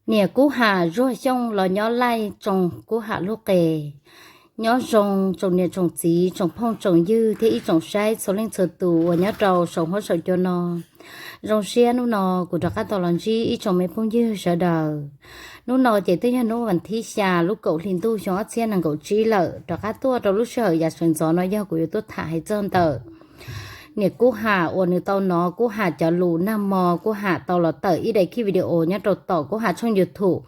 Niam Kub Ham Zuag Xyooj los nyob laij tsoom Kub Ham lub qes. Nyob zoo tsoom niam tsoom txiv, tsoom phooj tsoom ywg thiab ib tsoom saib txhua leej txhua tus uas nyob rau saum huab saum cua no. Zoo siab hnub no kuv rov qab tau los ntsib ib tsoom me phooj ywg sawv daws. Hnub no ces twb yog hnub vas thib xya lub kaum hli ntuj xyoo ob txhiab nees nkaum tsib lawm, rov qab tuaj rau lub sij hawm yav sawv ntxov no yog kuv yuav tuaj tham hais txog ntawm niam Kub Ham uas nws tau hnov Kub Ham cov lus nag hmo, Kub Ham tau los tawm ib daim video nyob rau tom Kub Ham tshooj YouTube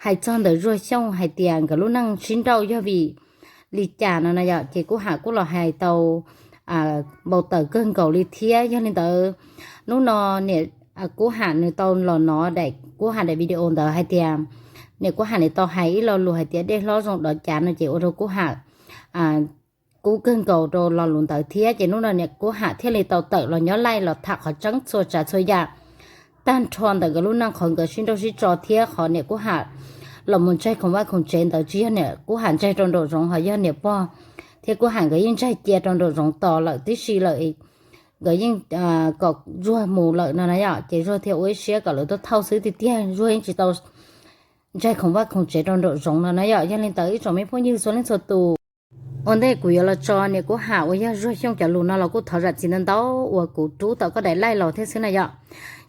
hais txog ntawm Zuag Xyooj hais tias nkawd lub neej sib nrauj yog vim li cas no na yom. Ces Kub Ham kuj los hais tau npau taws kawg nkaus li thiab. Yog li ntawd, hnub no niam Kub Ham nws tau los hnov daim, Kub Ham daim video ntawd hais tias niam Kub Ham nws tau hais ib lo lus hais tias dej hlob zoo dov cav no ces ua rau Kub Ham kub kawg nkaus rau lo lus ntawd thiab. Ces hnub no niam Kub Ham thiaj li tau tawm los nyob laij los tham qhov tseeb txhua tsav txhua yam tag nrho ntawm nkawd lub neej, qhov nkawd sib nrauj sib tso thiab qhov niam Kub Ham los mus ntsaig khoom vaj khoom tsev ntawd tsis yog niam Kub Ham ntsaig rau nraum zoov, ho yog niam pog thiab Kub Ham nkawd yeej ntsaig cia rau nraum zoov tos lawm tib si lawm. Nkawd yeej kom Zuag mus lawm no na yom, ces Zuag thiaj ua ib siab kom lawv tuaj thauj xwb tiag tiag, Zuag yeej tsis tau ntsaig khoom vaj khoom tsev rau nraum zoov no na yom. Yog li ntawd ib tsoom me phooj ywg txhua leej txhua tus, ua ntej kuv yuav los tso niam Kub Ham uas yog Zuag Xyooj cov lus no los kuj thov zam txim ntau ntau uas kuv rub tau koj daim laij los thiab xwb na yom.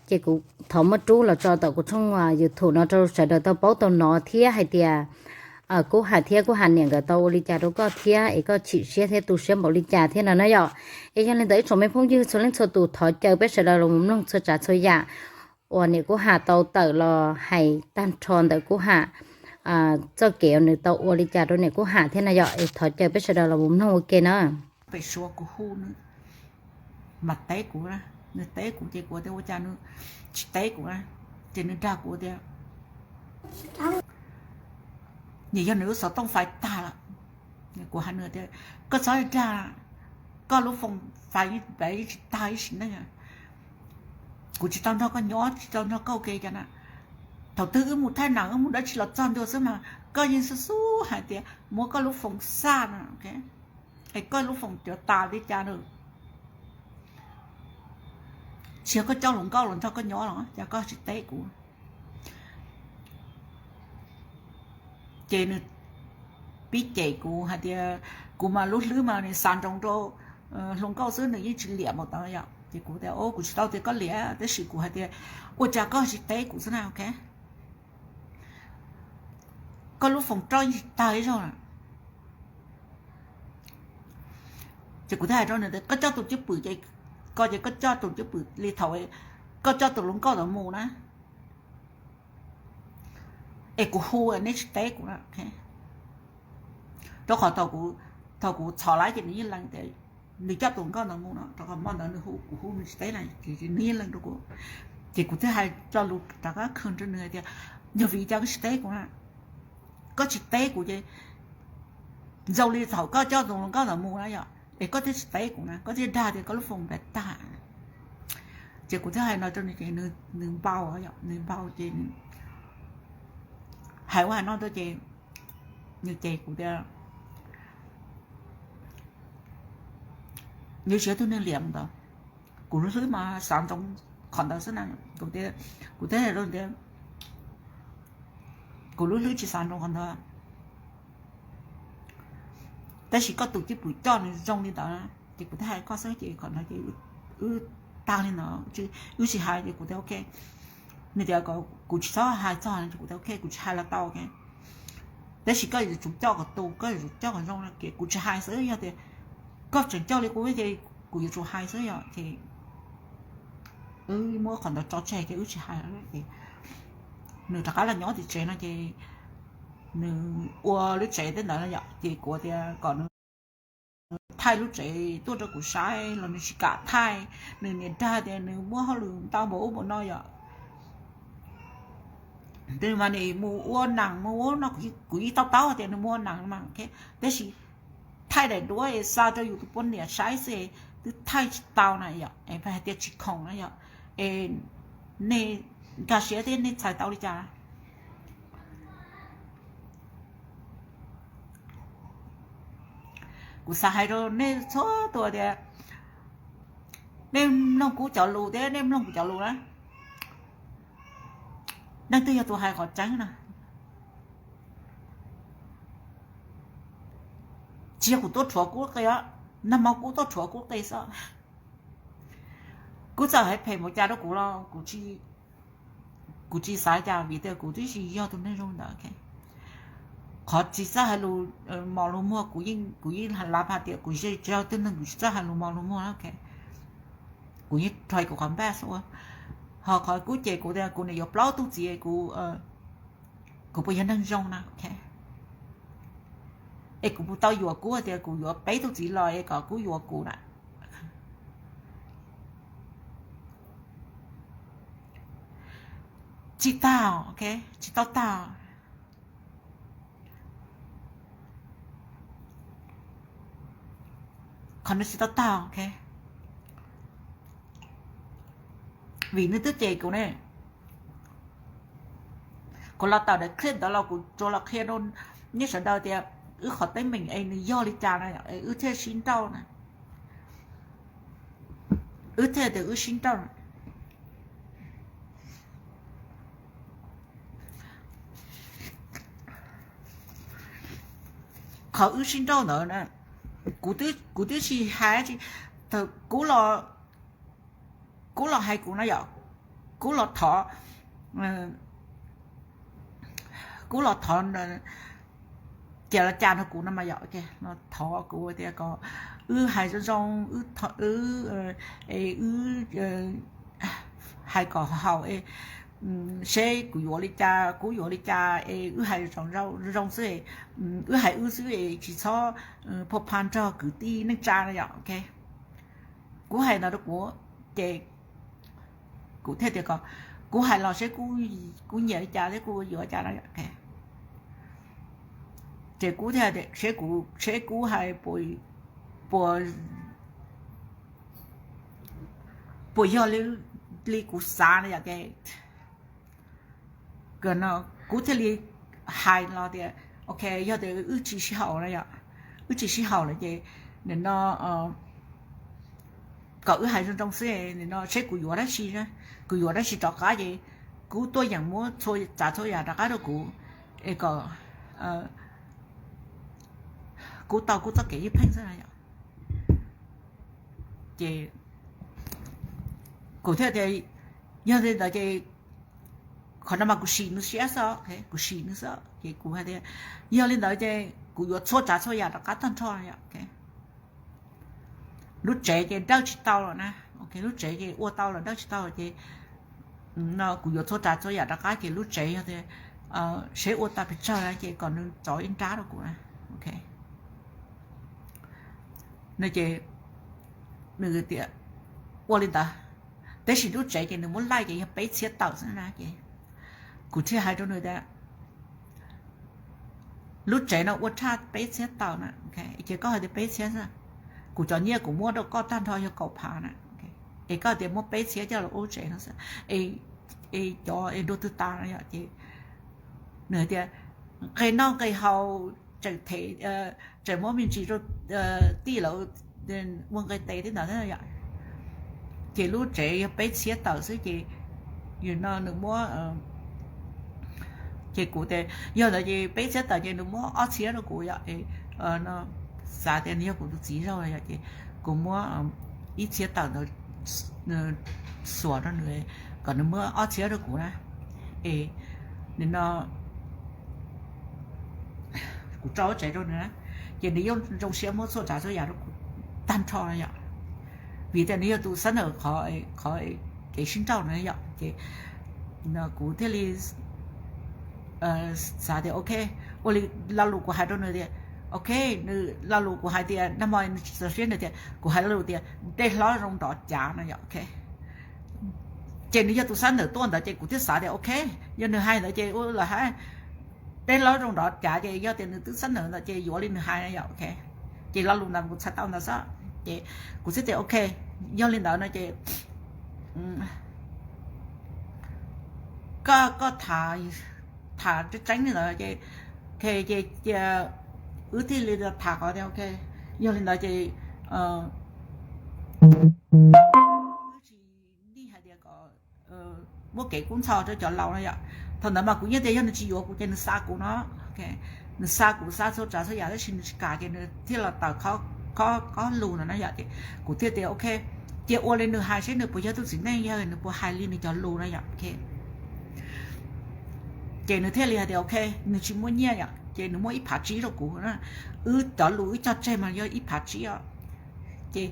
Ces kuv thov muab rub los tso tau kuv tshooj YouTube no rau sawv daws tau paub tau hnov thiab hais tias Kub Ham thiab Kub Ham niam nkawd tau ua li cas rau koj thiab es koj chim siab thiab tu siab npaum li cas thiab no na yom. Es yog li ntawd ib tsoom me phooj ywg txhua leej txhua tus, thov caw peb sawv daws los mus mloog txhua tsav txhua yam uas niam Kub Ham tau tawm los hais tag nrho ntawm Kub Ham txoj kev uas nws tau ua li cas rau niam Kub Ham thiab na yom. Es thov caw peb sawv daws los mus mloog ua ke na. Pem Suav kuv hu nws mas teb kuv, nws teb kuv ces kuv tias ua cas nws tsis teb kuv na, ces nws dag kuv tias nim yog nws lub xov tooj fais tag lawm. Kuv hais nws tias koj txhob dag, koj lub foos fais yeej tsis tag ib sim neej. Kuv tsis tau nrog koj nyob, tsis tau nrog koj ua ke cas na. Thaum twg wb mus thaij nam wb mus dab tsi los txog ntua xwb mas koj yeej xub xub hais tias muab koj lub foos xaj na, es koj lub foos cov tas li cas na. Tsis yog koj coj hluas nkauj los nrog koj nyob los cas koj tsis teb kuv. Ces nws pib cem kuv hais tias kuv mas lub hlwb mas nws xav nroo rau hluas nkauj xwb, nws yeej tsis liam npaum ntawd yom. Ces kuv tias kuv tsis tau tias koj liam, tab sis kuv hais tias ua cas koj tsis teb kuv xwb na, ok. Koj lub foos roj yeej tsis tag ib zaug na. Ces kuv thiaj hais rau nws tias koj coj tus cwj pwm ces, koj ces koj coj tus cwj pwm li thaum koj coj tus hluas nkauj ntawd mus na. Es kuv hu neb tsis teb kuv na. Rau qhov thaum kuv txhom laib ces nws yeej lees tias nws coj tus nkauj ntawd mus no, rau qhov hmo ntawd nws hu kuv hu nws tsis teb na, nws yeej lees rau kuv. Ces kuv thiaj hais lo lus rov qab khwv rau nws hais tias yog vim li cas koj tsis teb kuv na? Koj tsis teb kuv ces zoo li thaum koj coj tus hluas nkauj ntawd mus na yom, es koj thiaj tsis teb kuv na, koj thiaj dag tias koj lub foos npam tag. Ces kuv thiaj hais no rau nws ces nws npau, nws npau ces hais ua hais no ntawd ces nws ces kuv tias nws tsis yog tug neeg liam ntawd. Kuv lub hlwb mas xav ntsoov qhov ntawd xwb na. Kuv thiaj hais rau tias kuv lub hlwb tsis xav ntsoov qhov ntawd. Tab sis koj tus cwj pwm coj nws zoo li ntawd ces kuv thiaj hais koj xwb ces qhov ntawd ces wb tag li ntawd, wb tsis hais ces kuv tias ok. Nws tias kuv tsis txhob hais txog ces kuv tias ok, kuv tsis hais los tau. Tab sis koj yuav tsum coj kom tus, koj yuav tsum coj kom zoo no ces kuv tsis hais xwb, yog tias koj tseem coj li kuv ces kuv yuav tsum hais xwb yom. Ces wb muab qhov ntawd tso tseg ces wb tsis hais lawm. Nws rov qab los nyob tim tsev no ces nws ua lub tsev tej ntawd no yom, ces kuv tias kom nws thaij lub tsev tuaj rau kuv saib los nws tsis kam thaij. Nws niam dag tias nws muaj hauj lwm ntau npaum ub npaum no yom. Nws mas nws mus ua nees mus ua no, kuv yeej to taub tias nws mus ua nees mas, tab sis thaij daim duab es xa rau yus tus poj niam saib xwb twb thaij tsis tau na yom, es hais tias tsis khoom na yom. Es nej nkag siab thiab nej txhais tau li cas? Kuv xav hais rau nej txhua tus tias nej mloog kuv cov lus thiab nej mloog kuv cov lus na, Leej twg yog tus hais qhov tseeb na? Tsis yog kuv tuaj rhuav kuv qe os, nag hmo kuv tuaj rhuav kuv qe xwb. Kuv txawm hais phem mus cas rau kuv los kuv tsis xav cas vim tias kuv twb tsis yog tus neeg zoo ntawd. Qhov tsis txawj hais lus mos lus muag, kuv yeej lav hais tias kuv tsis yog tus neeg tsis txawj hais lus mos lus muag. Kuv yeej rhais kuv qhov npaj xwb. Ho qhov kuv ces kuv tias kuv niam yuav plaub tug txiv, kuv puas yog neeg zoo na? Es kuv puas tau yuav kuv tias kuv yuav peb tug txiv los es kom kuv yuav kuv na? Tsis tau, tsis tau tau. Qhov no tsis tau tau, vim nws twb cem kuv ne. Kuv los tawm daim clip ntawd los kuv tsuas los qhia rau nej sawv daws tias wb qhov teeb meem es nws yog li cas na, wb thiaj sib nrauj na. Wb thiaj tias wb sib nrauj. Qhov wb sib nrauj ntawd na, kuv twb tsis hais, kuv los hais kuv no yom, kuv los thov, kuv los thov cas los cas nrog kuv no mas yom, los thov kuv tias kom wb hais zoo zoo, wb hais kom haum, seb kuv yuav li cas, kuv yuav li cas es wb hais zoo zoo xwb, wb hais wb xwb es tsis txhob phua pha nrog kwv tij neej tsa no yom. Kuv hais ntawd rau kuv, ces kuv thiaj tias kom kuv hais los seb kuv nyiam li cas thiab kuv yuav cas no. Ces kuv thiaj tias seb kuv, seb kuv hais puas, puas yog li kuv xav no yom. Kuv thiaj li hais los tias, ok, yog tias wb tsis sib haum no yom, wb tsis sib haum lawm ces nim no kom wb hais zoo zoo xwb, nim no seb kuv yuav dab tsi, kuv yuav dab tsi rov qab ces kuv tuaj yeem muab txhua tsav txhua yam rov qab rau kuv, es kom kuv tau kuv txoj kev ywj pheej xwb no yom. Ces kuv thiaj tias, yog li ntawd ces qhov no mas kuv sim nws siab xwb, kuv sim nws xwb ces kuv hais tias, yog li ntawd ces kuv yuav txhua tsav txhua yam rov qab tag nrho. Lub tsev ces dawj tsis tau lawm na, lub tsev ces ua tau los dawj tsis tau ces no kuv yuav txhua tsav txhua yam rov qab ces lub tsev yog tias seb ua tau pes tsawg na ces kom nws tso ib nrab rau kuv na. No ces nws tias ua li ntawd, tab sis lub tsev ces nws muab laij ces yog peb txhiab tawm xwb na ces kuv thiaj hais rau nws tias, lub tsev no ua tshaj peb txhiab tawm na, ces koj hais tias peb txhiab xwb, kuv cov nyiaj kuv muab rau koj tag nrho yog kaum phav na, es koj tias muab peb txhiab coj los ua lub tsev no xwb, es cov es nrog twg tas no yom. Ces nws hais tias nqe noj nqe haus, tseem them, tseem muab me ntsis rau tij laug ua nqe tes tib ntawd thiab yom. Ces lub tsev yog peb txhiab tawm xwb ces no nws muab, ces kuv tias yog ntawd ces peb txhiab tawm ces nws muab ob txhiab rau kuv yom. Xav tias nws yog kuv tus txiv zog yom, ces kuv muab ib txhiab tawm ntawd xuas rau nws kom nws muab ob txhiab rau kuv na. Es nim no kuv tso lub tsev rau nws na, ces nws yeej zoo siab muab txhua tsav txhua yam rau kuv tag nrho no yom, vim tias nws yog tus xab nawm qhov, qhov kev sib nrauj no yom. Ces kuv thiaj li xav tias ok, ua li lo lus kuv hais rau nws tias, ok, nws lo lus kuv hais tias nag hmo nws tsis txaus siab nws tias kuv hais lo lus tias dej hlob zoo nrov cav no yom. Ces nws yog tus xab nawm tuaj ntawd ces kuv thiaj xav tias ok, yog nws hais ntawd ces ua lawm hais, dej hlob zoo nrov cav ces yog tias nws twb xab nawm ntawd ces yuav li nws hais no yom. Ces lo lus ntawd kuv txhais tau ntawd xwb ces kuv thiaj tias ok, yog li ntawd no ces koj, koj tham, tham tseeb tseeb li ntawd ces, ces cia wb thiaj li tham qhov tias ok, yog li ntawd ces wb tsis nij hais tias kom muaj kev kub ntxhov rau cov laus no yom. Thaum ntawd mas kuv yeej tias yog nws tsis yuav kuv ces nws xa kuv no. Nws xa kuv xa txhua tsav txhua yam tab sis nws tsis kam ces nws thiaj los tawm khob lus no na yom. Ces kuv thiaj tias ok, cia ua li nws hais seb nws puas yog tug txiv neej, yog nws puas hais li nws cov lus no yom. Ces nws thiaj li hais tias ok, nws tsis muaj nyiaj yom, ces nws muab ib phav tsib rau kuv. Wb cov lus wb cog tseg mas yog ib phav tsib os. Ces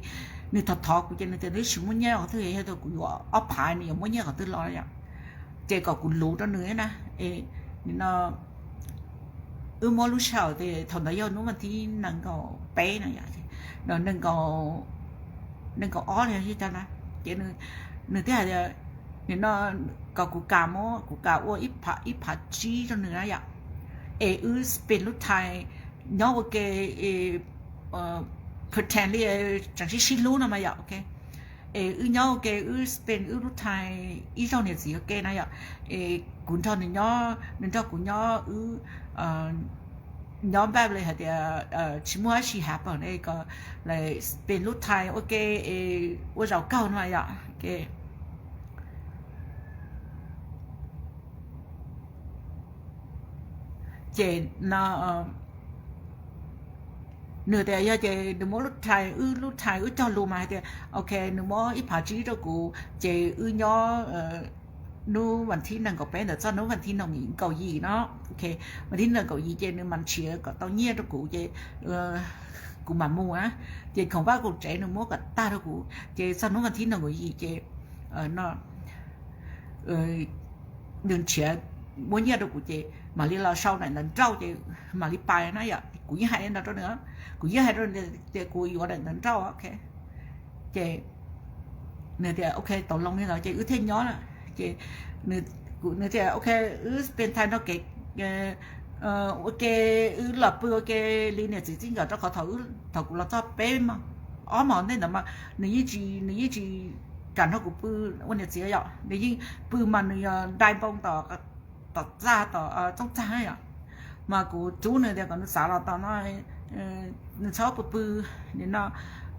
nws thov thov kuv ces nws tias nws tsis muaj nyiaj qhov twg, yog tias kuv yuav ob phav nws yuav muaj nyiaj qhov twg los yom. Ces kom kuv luv rau nws na. No wb muab lub sij hawm ces thaum ntawd yog hnub vas thib nees nkaum peb no yom, nees nkaum ob li cas na. Ces nws thiaj hais tias no kom kuv kam muab, kuv kam ua ib phav tsib rau nws na yom, es wb spend lub time nyob ua ke, pretend li tseem sib sib hlub no mas yom. Es wb nyob ua ke, wb spend wb lub time ib zaug niam txiv ua ke na yom. Es kuv nrog nws nyob, nws nrog kuv nyob, wb nyob npaj li hais tias tsis muaj dab tsi happen kom spend lub time ua ke, ua zaum kawg no yom. Ces no nws tias yog ces nws muab lub time, wb lub time wb cog lus mas hais tias ok, nws muab ib phav tsib rau kuv ces wb nyob hnub vas thib nees nkaum peb ntawd txog hnub vas thib nees nkaum yim no. Vas thib nees nkaum yim ces nws mam nrhiav kom tau nyiaj rau kuv ces kuv mam mus na. Ces khoom vaj khoom tsev nws muab kom tag rau kuv ces txog hnub vas thib nees nkaum yim ces no nws nrhiav muab nyiaj rau kuv ces mam li los sau daim ntawv nrauj ces mam li pais na yom. Kuv yeej hais li ntawd rau nws, kuv yeej hais rau nws tias kuv yuav daim ntawv nrauj. Ces nws tias ok, tau loo li ntawd ces wb thiaj nyob na. Ces nws tias ok, wb spend time nrog kev ua ke, wb los pw ua ke li niam txiv txij nkawm rau qhov thaum kuv los txog peb, ob mos ntej ntawd mas nws yeej tsis, nws yeej tsis kam nrog kuv pw ua niam txiv yom. Nws yeej pw mas nws yog dai npoo tom txaj, tom txooj txag yom. Mas kuv rub nws tias kom nws xav los tom no, nws txhob pw pw li no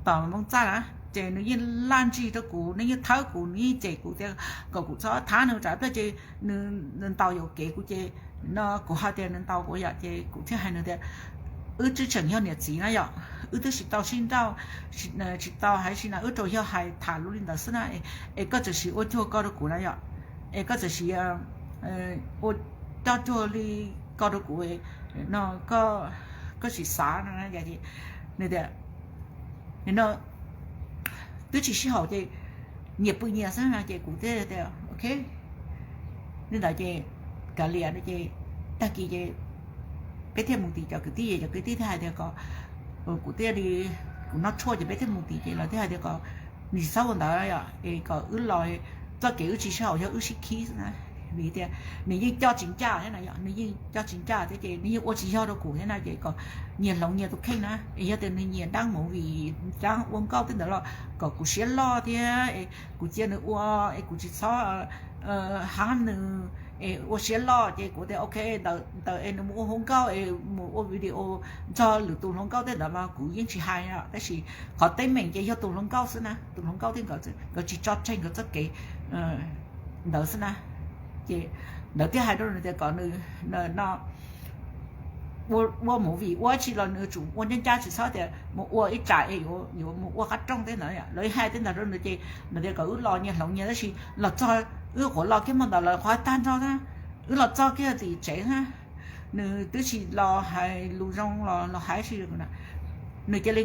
tom npoo txaj na. Ces nws yeej laj ntsig rau kuv, nws yeej thawb kuv, nws yeej cem kuv tias kom kuv txhob thab nws tsam pliag ces nws ntaus yuam kev kuv ces no kuv hais tias nws ntaus kuv yom. Ces kuv thiaj hais nws tias wb twb tseem yog niam txiv na yom, wb twb tsis tau sib nrauj, tsis tau hais si na, wb rau yog hais tham lus li ntawd xwb na. Es koj txawm sim ua cuag ko rau kuv na yom, es koj txawm sim ua coj cuag li ko rau kuv no, koj sim xav no. Nws tias no twb tsis sib haum ces nyias pw nyias xwb no. Ces kuv thiaj tias ok, li ntawd ces kav liam no. Ces tag kis ces peb thiaj mus tim cov kwv tij, cov kwv tij thiaj hais tias kom kuv thiaj li, kuv noj tshuaj ces peb thiaj mus tim ces lawv thiaj hais tias kom nws tsis txhob ua ntawd yom, es kom wb los, txoj kev wb tsis sib haum yog wb sib khib xwb na. Vim tias nws yeej coj tsis ncaj thiab na yom, nws yeej coj tsis ncaj thiab ces nws yeej ua tsis yog rau kuv thiab na. Ces kom nyias hloov nyias tus kheej na. Es yog tias nws nyiam dab movie, dab ua nkauj tej ntawd los kom kuv siab loj thiab es kuv cia nws ua, es kuv tsis txhob hab nws, es ua siab loj. Ces kuv tias ok, ntawd es nws mus ua hluas nkauj es mus ua video nrog lwm tus hluas nkauj tej ntawd mas kuv yeej tsis hais os, tab sis qhov teeb meem ces yog tus hluas nkauj xwb na, tus hluas nkauj thiab nkawd tsis tso tseg nkawd txoj kev ntawd xwb na. Ces lawv thiaj hais rau nws tias kom nws no ua movie ua tsi los nws tsum ua ncaj ncaj, tsis txhob tias mus ua ib tsam es yuav mus ua qab rooj tej ntawd. Lawv hais tej ntawd rau nws ces nws tias kom wb los nyias hloov nyias, tab sis los txog wb qhuav los kiag hmo ntawd lawv qhuav tag nrho na. Wb los txog kiag tim tsev na, nws twb tsis los hais lus zoo los los hais tsi. Nws cia li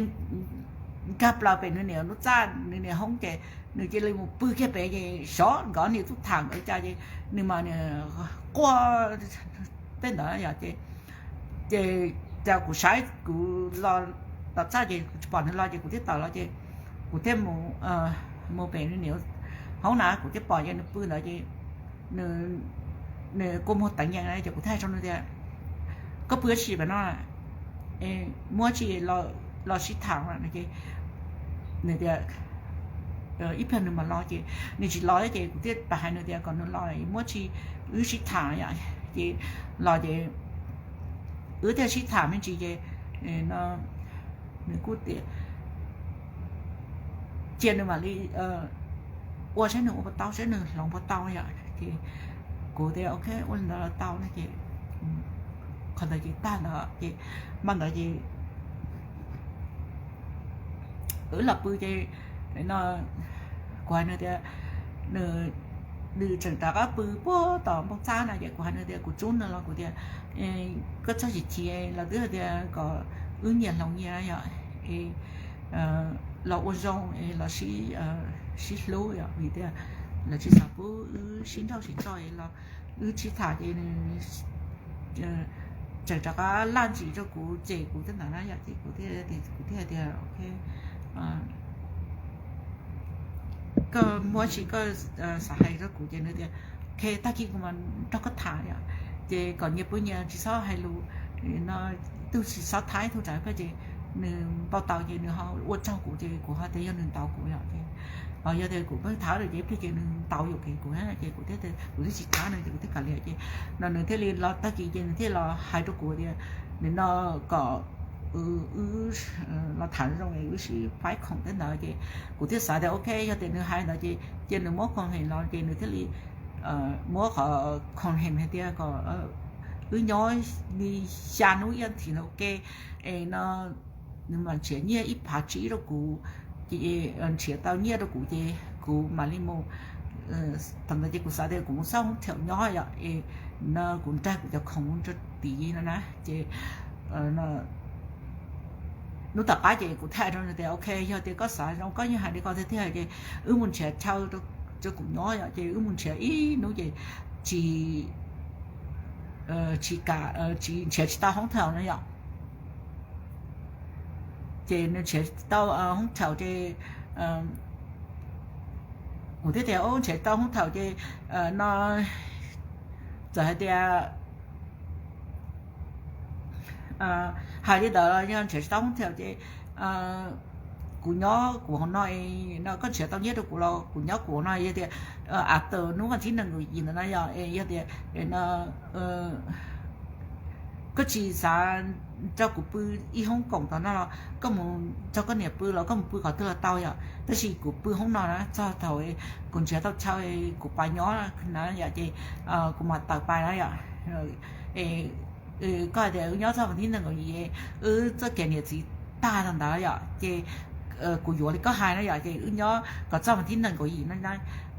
nkag plaws pem nws niam lub txaj, nws niam hoob ces nws cia li mus pw kiag pem ces sov nkawd niam tub tham nkawd cas ces nws mas quaj tej ntawd yom. Ces ces cas kuv saib kuv los tom txaj ces kuv tsis pom nws los ces kuv thiaj tawm los ces kuv thiaj mus pem nws niam hoob na, kuv thiaj pom ces nws pw ntawd ces nws kua muag teev yees na. Ces kuv thiaj hais rau nws tias koj pw dab tsi pem no, muab tsi los sib tham no. Ces nws tias ib pliag nws mam los ces nws tsis los thiab ces kuv thiaj pab hais nws tias kom nws los muab tsi wb sib tham yom. Ces los ces wb thiaj sib tham me ntsis ces nws kuj tias cia nws mam li ua saib nws ua puas tau, saib nws hloov puas tau yom. Ces Kuv tias ok, ua li ntawd los tau no ces qhov ntawd ces tag ntawd ces, mas ntawd ces wb los pw ces no kuv hais nws tias, nws, nws tseem rov qab pw puag tom npoo txab na ces kuv hais nws tias kuv tsub nws los kuv tias koj txhob chim chim los twb hais tias kom wb nyias hloov nyias yom, es los ua zoo es los sib hlub yom, vim tias lawv tsis xav pub wb sib nrauj sib tso los wb sib tham ces nws tseem rov qab laj ntsis rau kuv ces kuv thiaj ntawd na yom, ces kuv thiaj, kuv thiaj tias ok, koj muab tsis koj xav hais rau kuv ces nws tias ok, tag kis kuv mam nrog koj tham yom, ces kom nyias pw nyias tsis txhob hais lus no, tug tsis txhob thaib tug ram paj ces nws npau taws ces nws ho ua tsaug kuv ces kuv ho tias yog nws ntaus kuv yom, ces yog tias kuv pheej thav lawm ces ib pliag ces nws ntaus yuam kev kuv ces kuv thiaj, kuv twb tsis thav nws ces kuv thiaj kav liam ces no nws thiaj li los tag kis ces nws thiaj los hais rau kuv tias nim no kom wb los tham zoo es wb sib faib khoom tej ntawd ces kuv thiaj xav tias ok, yog tias nws hais ntawd ces cia nws muab khoom heem los ces nws thiaj li muab qhov khoom heem hais tias kom wb nyob li xya hnub ib thim ua ke es no nws mam nrhiav nyiaj ib phav tsib rau kuv, ces nrhiav tau nyiaj rau kuv ces kuv mam li mus. Thaum ntawd ces kuv xav tias kuv mus xauj hoob thaum nyob yom, es no kuv nrag kuv cov khoom mus rau tid no na ces hnub tom qab ces kuv thiaj hais rau nws tias ok, yog tias koj xav zoo koj yeej hais li ko tiag tiag ces wb mus nrhiav chaw rau kuv nyob yom, ces wb mus nrhiav ib hnub ces tsis, tsis kam, tsis nrhiav tsis tau hoob thaum no yom, ces nws nrhiav tsis tau hoob thaum ces kuv thiaj tias nrhiav tsis tau hoob thaum ces no txawm hais tias hais li ntawd los yog nrhiav tsis tau hoob thaum ces kuv nyob kuv hauv no, no koj nrhiav tau nyiaj rau kuv los kuv nyob kuv hauv no, yog tias a tas hnub vas thib nees nkaum yim ntawd na yom, yog tias no koj tsis xav nrog kuv pw ib hoob koom tom no los koj mus nrog koj niam pw los koj mus pw qhov twg los tau yom, tab sis kuv pw hoob no na txog thaum kuv nrhiav tau chaw kuv pab nyob na yom, ces kuv mam tawm pais na yom. Koj hais tias wb nyob txog vas thib nees nkaum yim, wb txoj kev niam txiv tag tag ntawd yom, ces kuv yuav li koj hais na yom, ces wb nyob kom txog vas thib nees nkaum yim no na,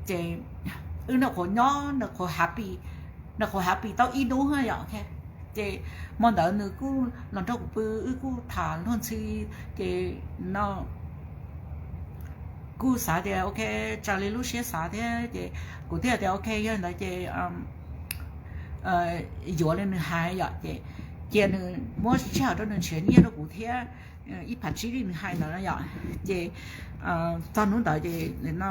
ces wb nws qhuav nyob nws qhuav happy, nws qhuav happy tau ib hnub yom, ces hmo ntawd nws kuj los nrog kuv pw wb kuj tham luag ntxhi, ces no kuj xav tias ok, raws li lub siab xav thiab ces kuv thiaj tias ok, yog li ntawd ces yuav li nws hais yom, ces cia nws muab sij hawm rau nws nrhiav nyiaj rau kuv thiab ib phav tsib li nws hais ntawd na yom, ces txog hnub ntawd ces no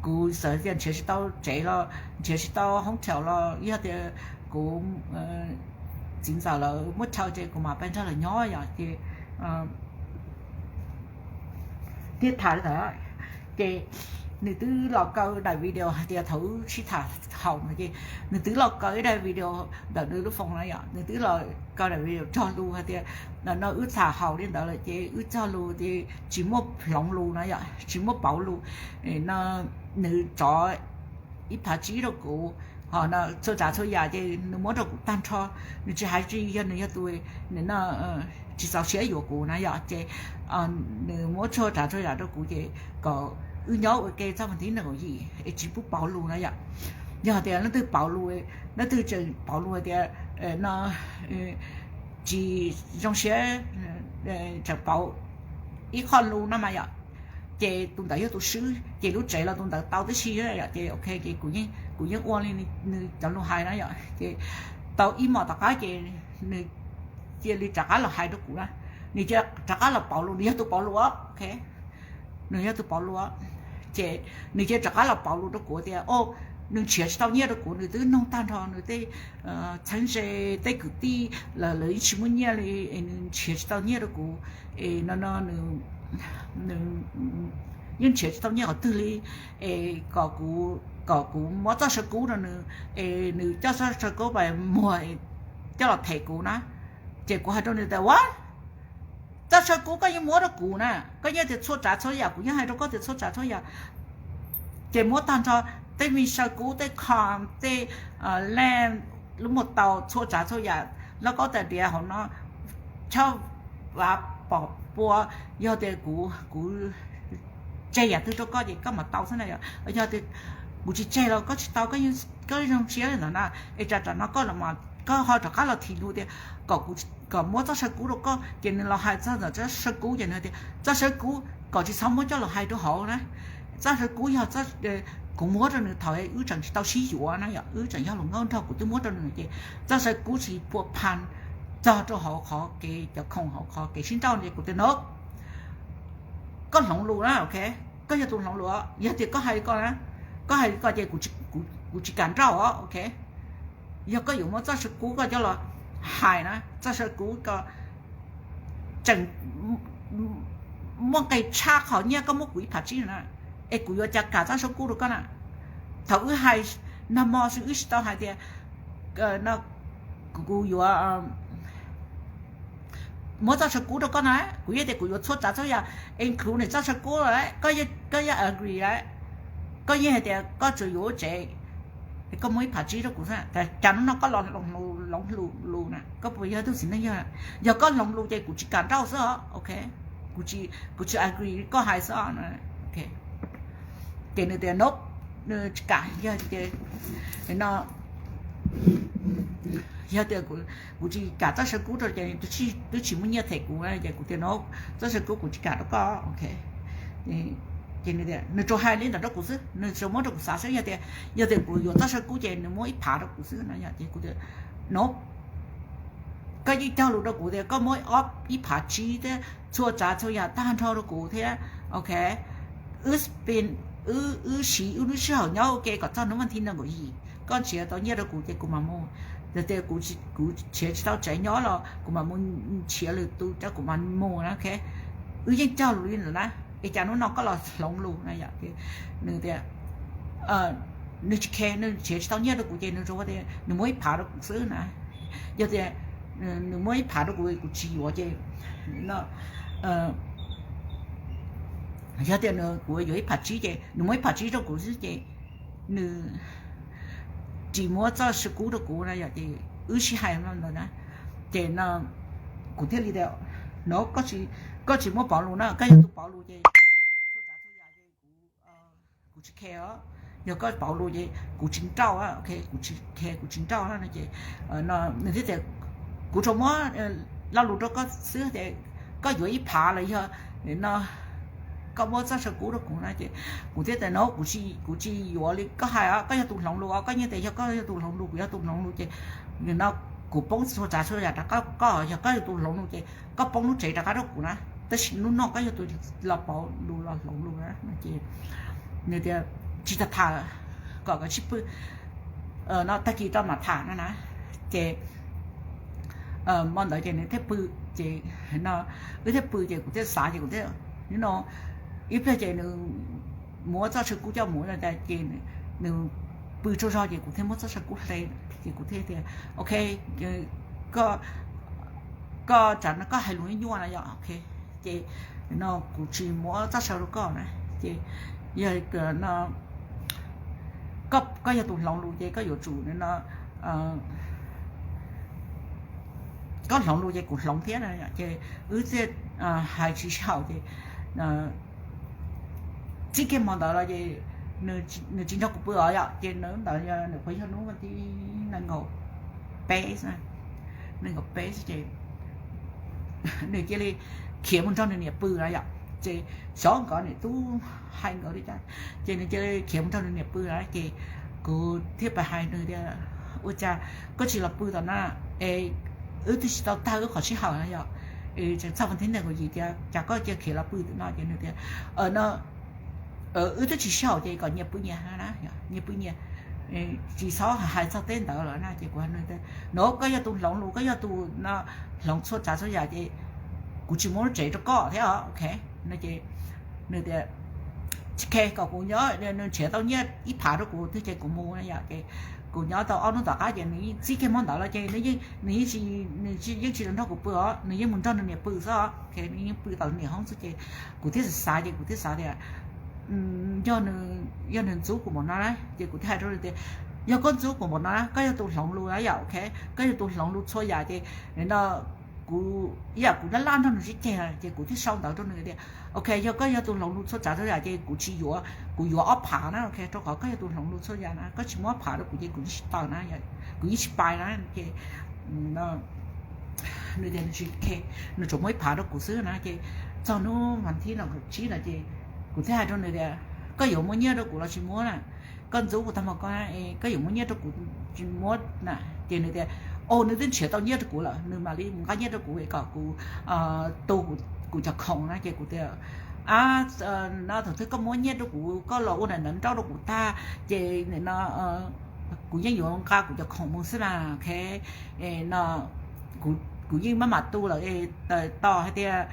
kuv xav tias nrhiav tsis tau tsev los nrhiav tsis tau hoob thaum los yog tias kuv txiv ntxawm lawv muab chaw ces kuv mam pab nrog lawv nyob yom, ces thiaj tham li ntawd. Ces nws twb los kaw daim video hais tias thaum wb sib tham haum no ces nws twb los kaw ib daim video ntawm nws lub foos na yom, nws twb los kaw daim video cog lus hais tias no wb tham haum li ntawd lawm ces wb cog lus ces tsis muaj hloov lus na yom, tsis muaj pauv lus no, nws rov ib phav tsib rau kuv, ho no txhua tsav txhua yam ces nws muab rau kuv tag nrho, nws tsis hais tsis yog nws yog tus, nws no tsis txaus siab yuav kuv na yom, ces nws muab txhua tsav txhua yam rau kuv ces kom wb nyob ua ke txog vas thib nees nkaum yim es tsis pub pauv lus na yom. Yog tias leej twg pauv lus, leej twg tseem pauv lus tias no tsis zoo siab, tseem pauv ib qho lus no mas yom, ces tus ntawd yog tus swb ces lub tsev los tus ntawd tau tib si yom, ces ok ces kuv yeej ua li nws cov lus hais na yom, ces tau ib hmos tom qab ces nws cia li rov qab los hais rau kuv na, nws cia rov qab los pauv lus, nws yog tus pauv lus, ok, nws yog tus pauv lus, ces nws cia rov qab los pauv lus rau kuv tias o, nws nrhiav tsis tau nyiaj rau kuv, nws twb noog tag nrho nws tej txheeb ze, tej kwv tij los lawv yeej tsis muaj nyiaj li, es nws nrhiav tsis tau nyiaj rau kuv, es no no nws yeej nrhiav tsis tau nyiaj qhov twg li, es kom kuv, kom kuv muab txoj saw kub rau nws, es nws coj txoj saw kub pais muag coj los them kuv na. Ces kuv hais rau nws tias ua, txoj saw kub koj yeej muab rau kuv na, koj yeej tias txhua tsav txhua yam, kuv yeej hais rau koj tias txhua tsav txhua yam, ces muab tag nrho, tej me saw kub, tej com, tej la, lub mus tau txhua tsav txhua yam, loj kaub tais diav hauv no, chob vav pom pua. Yog tias kuv, kuv tseg yam twg rau koj ces koj mam tau xwb na. Yog tias kuv tsis tseg los koj tsis tau, koj zoo siab li ntawd na. Es tsam no koj los, koj ho rov qab los thim nws tias kom, kom muab txoj saw kub rau koj, ces nws los hais txog ntawm txoj saw kub ces nws tias txoj saw kub kom tsis txhob muab coj los hais rau hauv na. Txoj saw kub yog kuv muab rau nws thaum wb tseem tsis tau sib yuav na, yog wb tseem yog hluas nkauj nraug kuv twb muab rau nws ces txoj saw kub tsis pua pha txog rau hauv qhov kev, cov khoom hauv qhov kev sib nrauj ces kuv tias no, koj hloov lus na, ok. Koj yog tus hloov lus, yog tias koj hais li ko na, koj hais li ko ces kuv tsis kam nrauj os, ok. Yog koj yuav muab txoj saw kub koj coj los hais na, txoj saw kub ko tseem muaj nqi tshaj qhov nyiaj koj muab kuv ib phav tsib na, es kuv yuav cas kam txoj saw kub rau koj na. Thaum wb hais nag hmo xwb wb tsis tau hais tias kuv yuav muab txoj saw kub rau koj na, kuv yeej tias kuv yuav txhua tsav txhua yam, include nws txoj saw kub lawm, koj yeej agree lawm, koj yeej hais tias koj tsuas yuav lub tsev, koj muab ib phav tsib rau kuv xwb. Cas hnub no koj los hloov lus na, koj puas yog tug txiv neej yog? Yog koj hloov lus ces kuv tsis kam nrauj xwb os, ok. Kuv tsis agree koj hais xwb. Ces nws tias no, nws tsis kam, yog tias no, yog tias kuv tsis kam txoj saw kub rau ces twb tsis muaj nyiaj them kuv na, ces kuv tias no, txoj saw kub kuv tsis kam rau koj, ok. Ces nws tias nws tsuas hais li ntawd rau kuv xwb, nws tsuas muab rau kuv xav xwb, yog tias, yog tias kuv yuav txoj saw kub ces nws muab ib phav rau kuv xwb no, yog ces kuv tias no, koj yeej cog lus rau kuv tias koj muab ob, ib phav tsib thiab txhua tsav txhua yam tag nrho rau kuv thiab, ok. Wb spend, wb, wb siv wb lub sij hawm nyob ua ke kom txog hnub vas thib nees nkaum yim, koj nrhiav tau nyiaj rau kuv ces kuv mam mus, yog tias kuv nrhiav tsis tau tsev nyob los kuv mam mus nrhiav lwm tus rau kuv mam mus na, ok. Wb yeej cog lus li ntawd na, es cas hnub no koj los hloov lus na, yog tias nws tias nws tsis khe, nws nrhiav tsis tau nyiaj rau kuv ces nws tsuas tias nws muab ib phav rau kuv xwb na. Yog tias nws muab ib phav rau kuv, kuv tsis yuav ces, yog tias kuv yuav ib phav tsib ces nws muab ib phav tsib rau kuv xwb ces nws tsis muab txoj saw kub rau kuv na, yog ces wb sib hais li ntawd na. Ces no kuv thiaj li tias no, koj tsis muab pauv lus na, koj yog tus pauv lus ces txhua tsav txhua yam ces kuv tsis khe os. Yog koj pauv lus ces kuv tsis nrauj, ok, kuv tsis khe, kuv tsis nrauj no ces nws thiaj tias kuv tsuas muab lo lus rau koj xwb tias koj yuav ib phav los yog no koj muab txoj saw kub rau kuv na ces kuv thiaj tias no, kuv tsis yuav li koj hais os, koj yog tus hloov lus os, koj yeej tias yog koj yog tus hloov lus, kuv yog tus hloov lus ces no kuv poob txhua tsav txhua yam rau koj, yog koj yog tus hloov lus ces koj poob lub tsev rov qab rau kuv na, tab sis hnub no koj yog tus los pauv lus los hloov lus na no ces nws tias tsis tas tham, kom koj sib pw no tag kis rau mam tham no na. Ces hmo ntawd ces nws thiaj pw, ces no wb thiaj pw ces kuv thiaj xav ces kuv thiaj, no ib pliag ces nws muab txoj saw kub coj mus no ces nws pw tsaug zog ces kuv thiaj muab txoj saw kub hle, ces kuv thiaj tias ok, koj, koj tsam no koj hais lus nyuaj no yog ok, ces no kuv tsis muab txoj saw rau koj na, ces yog no koj yog tus hloov lus ces koj yuav tsum no koj hloov lus ces kuv hloov thiab na, ces wb thiaj hais tsis sib haum ces txij kiag hmo ntawd los ces nws tsis nrog kuv pw os yom, ces hnub ntawd nws puas yog hnub vas thib nees nkaum peb, nees nkaum peb xwb ces nws cia li khiav mus nrog nws niam pw na yom, ces xyov nkawd niam tub hais nkawd li cas, ces nws cia li khiav mus nrog nws niam pw na, ces kuv thiaj pais hais nws tias ua cas koj tsis los pw tom no es wb twb tsis tau tag wb qhov sib haum na yom, tseem txog vas thib nees nkaum yim tias cas koj cia khiav los pw tom no, ces nws tias no wb twb tsis sib haum ces kom nyias pw nyias na, nyias pw nyias, tsis txhob hais txog tej ntawd lawm na, ces kuv hais nws tias no koj yog tus hloov lus, koj yog tus no hloov txhua tsav txhua yam ces kuv tsis muab lub tsev rau koj thiab os, ok, no ces nws tias tsis khe kom kuv nyob, nws nrhiav tau nyiaj ib phav rau kuv twg ces kuv mus na yom, ces kuv nyob tau ob hnub tom qab ces nws yeej txij kiag hmo ntawd los ces nws yeej, nws yeej tsis, nws yeej tsis los nrog kuv pw os, nws yeej mus nrog nws niam pw xwb os, nws yeej pw tom niam hoob xwb ces kuv thiaj xav xav ces kuv thiaj xav tias yog nws ntxub kuv npaum no na, ces kuv thiaj hais rau nws tias, yog koj ntxub kuv npaum no na, koj yog tus hloov lus na yom, ok, koj yog tus hloov lus txhua yam ces no kuv ib yam kuv laj laj nrog nws sib ceg, ces kuv thiaj sau ntawv rau nws tias, ok, yog koj yog tus hloov lus txhua tsav txhua yam ces kuv tsis yuav, kuv yuav ob phav na, ok, rau qhov koj yog tus hloov lus txhua yam na, koj tsis muab ob phav rau kuv ces kuv yeej tsis tawm na, kuv yeej tsis pais na, ces nws tias nws tsis, nws tsuas muab ib phav rau kuv xwb na, ces txog hnub vas thib no kaum tsib no ces kuv thiaj hais rau nws tias, koj yuav muab nyiaj rau kuv los tsis muab na, koj ntxub kuv tag npaum ko, koj yuav muab nyiaj rau kuv tsis muab na, ces nws tias, o, nws twb nrhiav tau nyiaj rau kuv lawm, nws mam li mus nqa nyiaj rau kuv kom kuv tu kuv cov khoom na, ces kuv tias, a, no thaum twg koj muab nyiaj rau kuv, koj los ua ntawv nrauj rau kuv tag ces no kuv yeej yuav nqa kuv cov khoom mus xwb na, ok, no kuv yeej maj mam tu lawm, tos hais tias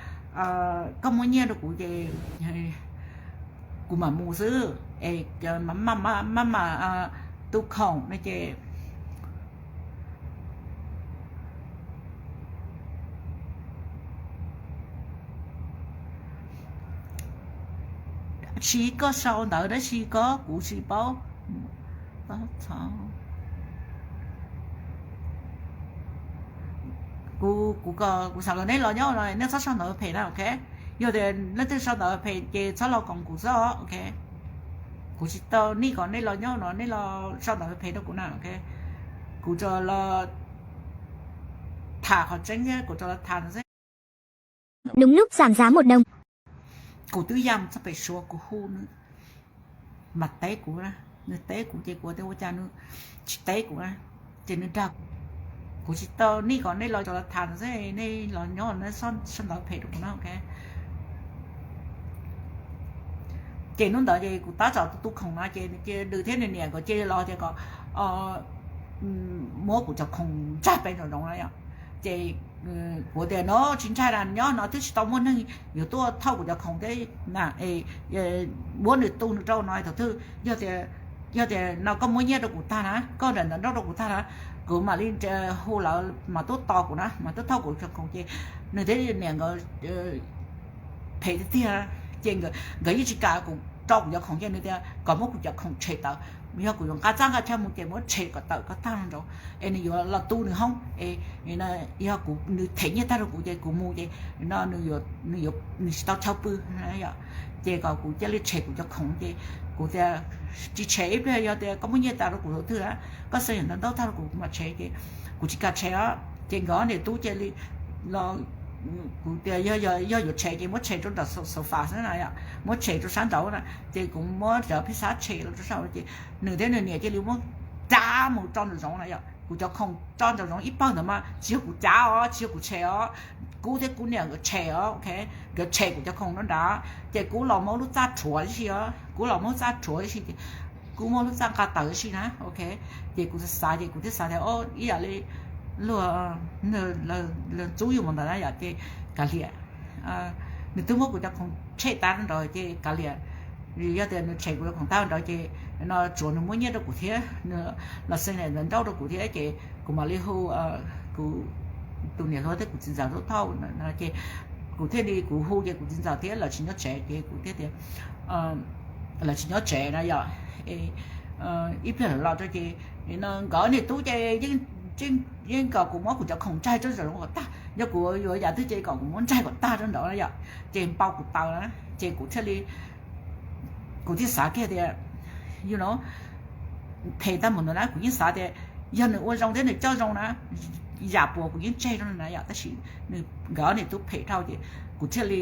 koj muab nyiaj rau kuv ces kuv mam mus xwb, es maj mam tu khoom no ces tsis, koj sau ntawv dab tsi ko kuv tsis paub. Kuv, kuv xav kom neb los nyob no nej txhob sau ntawv phem na, ok. Yog tias leej twg sau ntawv phem ces txhob los koom kuv xwb, ok. Kuv tsis tau nij kom nej los nyob no nej los sau ntawv phem rau kuv na, ok. Kuv tsuas los tham qhov tseeb thiab kuv tsuas los tham no xwb. Đúng lúc giảm giá một đồng. Kuv twb ya mus txog pem Suav kuv hu nws, mas teb kuv, nws teb kuv ces kuv tias ua cas nws tsis teb kuv na, ces nws dag kuv. Kuv tsis tau nij kom nej los tsuas los tham no xwb, nej los nyob no sau ntawv phem rau kuv na, ok. Ces hnub ntawd ces kuv tab tom tu tu khoom no ces nws cia li, nws thiab nws niam nkawd cia li los tias kom muab kuv cov khoom ntsaig pem nraum zoov na yom. Ces kuv tias no tsis ntshai na, nyob no twb tsis tau muaj neeg yuav tuaj thauj kuv cov khoom thiab na, muab nws tu nws rau no thaum twg, yog tias no koj muab nyiaj rau kuv tag na, koj nram ntawv nrauj rau kuv tag na, kuv mam li hu lawv mas tuaj tos kuv na, mas tuaj thauj kuv cov khoom. Ces nws thiab niam nkawd phem tiag tiag, ces nkawd yeej tsis kam kuv rau kuv cov khoom, ces nws tias kom muab kuv cov khoom tshem tawm, yog kuv yuav nqa txaj nqa chaw mus ces muab tshem kom tawm kom tag nraud, es nws yuav los tu nws hoob, es yog kuv, nws them nyiaj tag rau kuv ces kuv mus ces no nws tsis tau chaw pw. Ces kom kuv cia li tshem kuv cov khoom, ces kuv tias tsis tshem, ib pliag yog tias koj muab nyiaj tas rau kuv thaum twg na, koj xa yam ntawv ntaub tag rau kuv kuv mam tshem, ces kuv tsis kam tshem os. Ces nkawd ob niam tub cia li los, kuv tias yog yuav tshem ces muab tshem rau nram sofa xwb na yom, muab tshem rau sab nraud na, ces kuv muab cov phij xab tshem los rau sab nraud, ces nws thiab nws niam cia li muab cav mus tso nraum zoov na yom. Kuv cov khoom tso nraum zoov ib pawg ntawd mas tsis yog kuv cav os, tsis yog kuv tshem os, kuv thiab kuv niam nkawd tshem os, ok, nkawd tshem kuv cov khoom rau nrad, ces kuv los muab lub txaj rhuav tib si os, kuv los muab lub txaj rhuav tib si, ces kuv muab lub txaj nqa tawm tib si na, ok. Ces kuv xav, ces kuv thiaj xav tias o, ib yam li luag ntxub yus mus ntawd na yom, ces kav liam, nws twb muab kuv cov khoom tshem tag nraud ces kav liam, yog tias nws tshem kuv cov khoom tag nraud ces no tsuav nws muab nyiaj rau kuv thiab, nws los xa ntawv ntaub rau kuv thiab, ces kuv mam li hu kuv tus niam hluas thiab kuv txiv ntxawm tuaj thauj no, ces kuv thiaj li, kuv hu ces kuv txiv ntxawm thiab lawv tsis nyob tsev, ces kuv thiaj tias lawv tsis nyob tsev na yom, ib pliag lawv los rau ces no nkawd niam tub ces yeej kom kuv muab kuv cov khoom ntsaig rau nraum zoov kom tag, yog kuv yuav yam twg ces kom kuv muab ntsaig kom tag rau nraud na yom, ces npau kuv taws na, ces kuv thiaj li, kuv thiaj xav kiag tias, you know, phem tag mus ntawd na, kuv yeej xav tias yog nws ua zoo thiab nws coj zoo na, yam puas kuv yeej tseg rau nws na yom, tab sis nws, nkawd ob niam tub phem dhau ces kuv thiaj li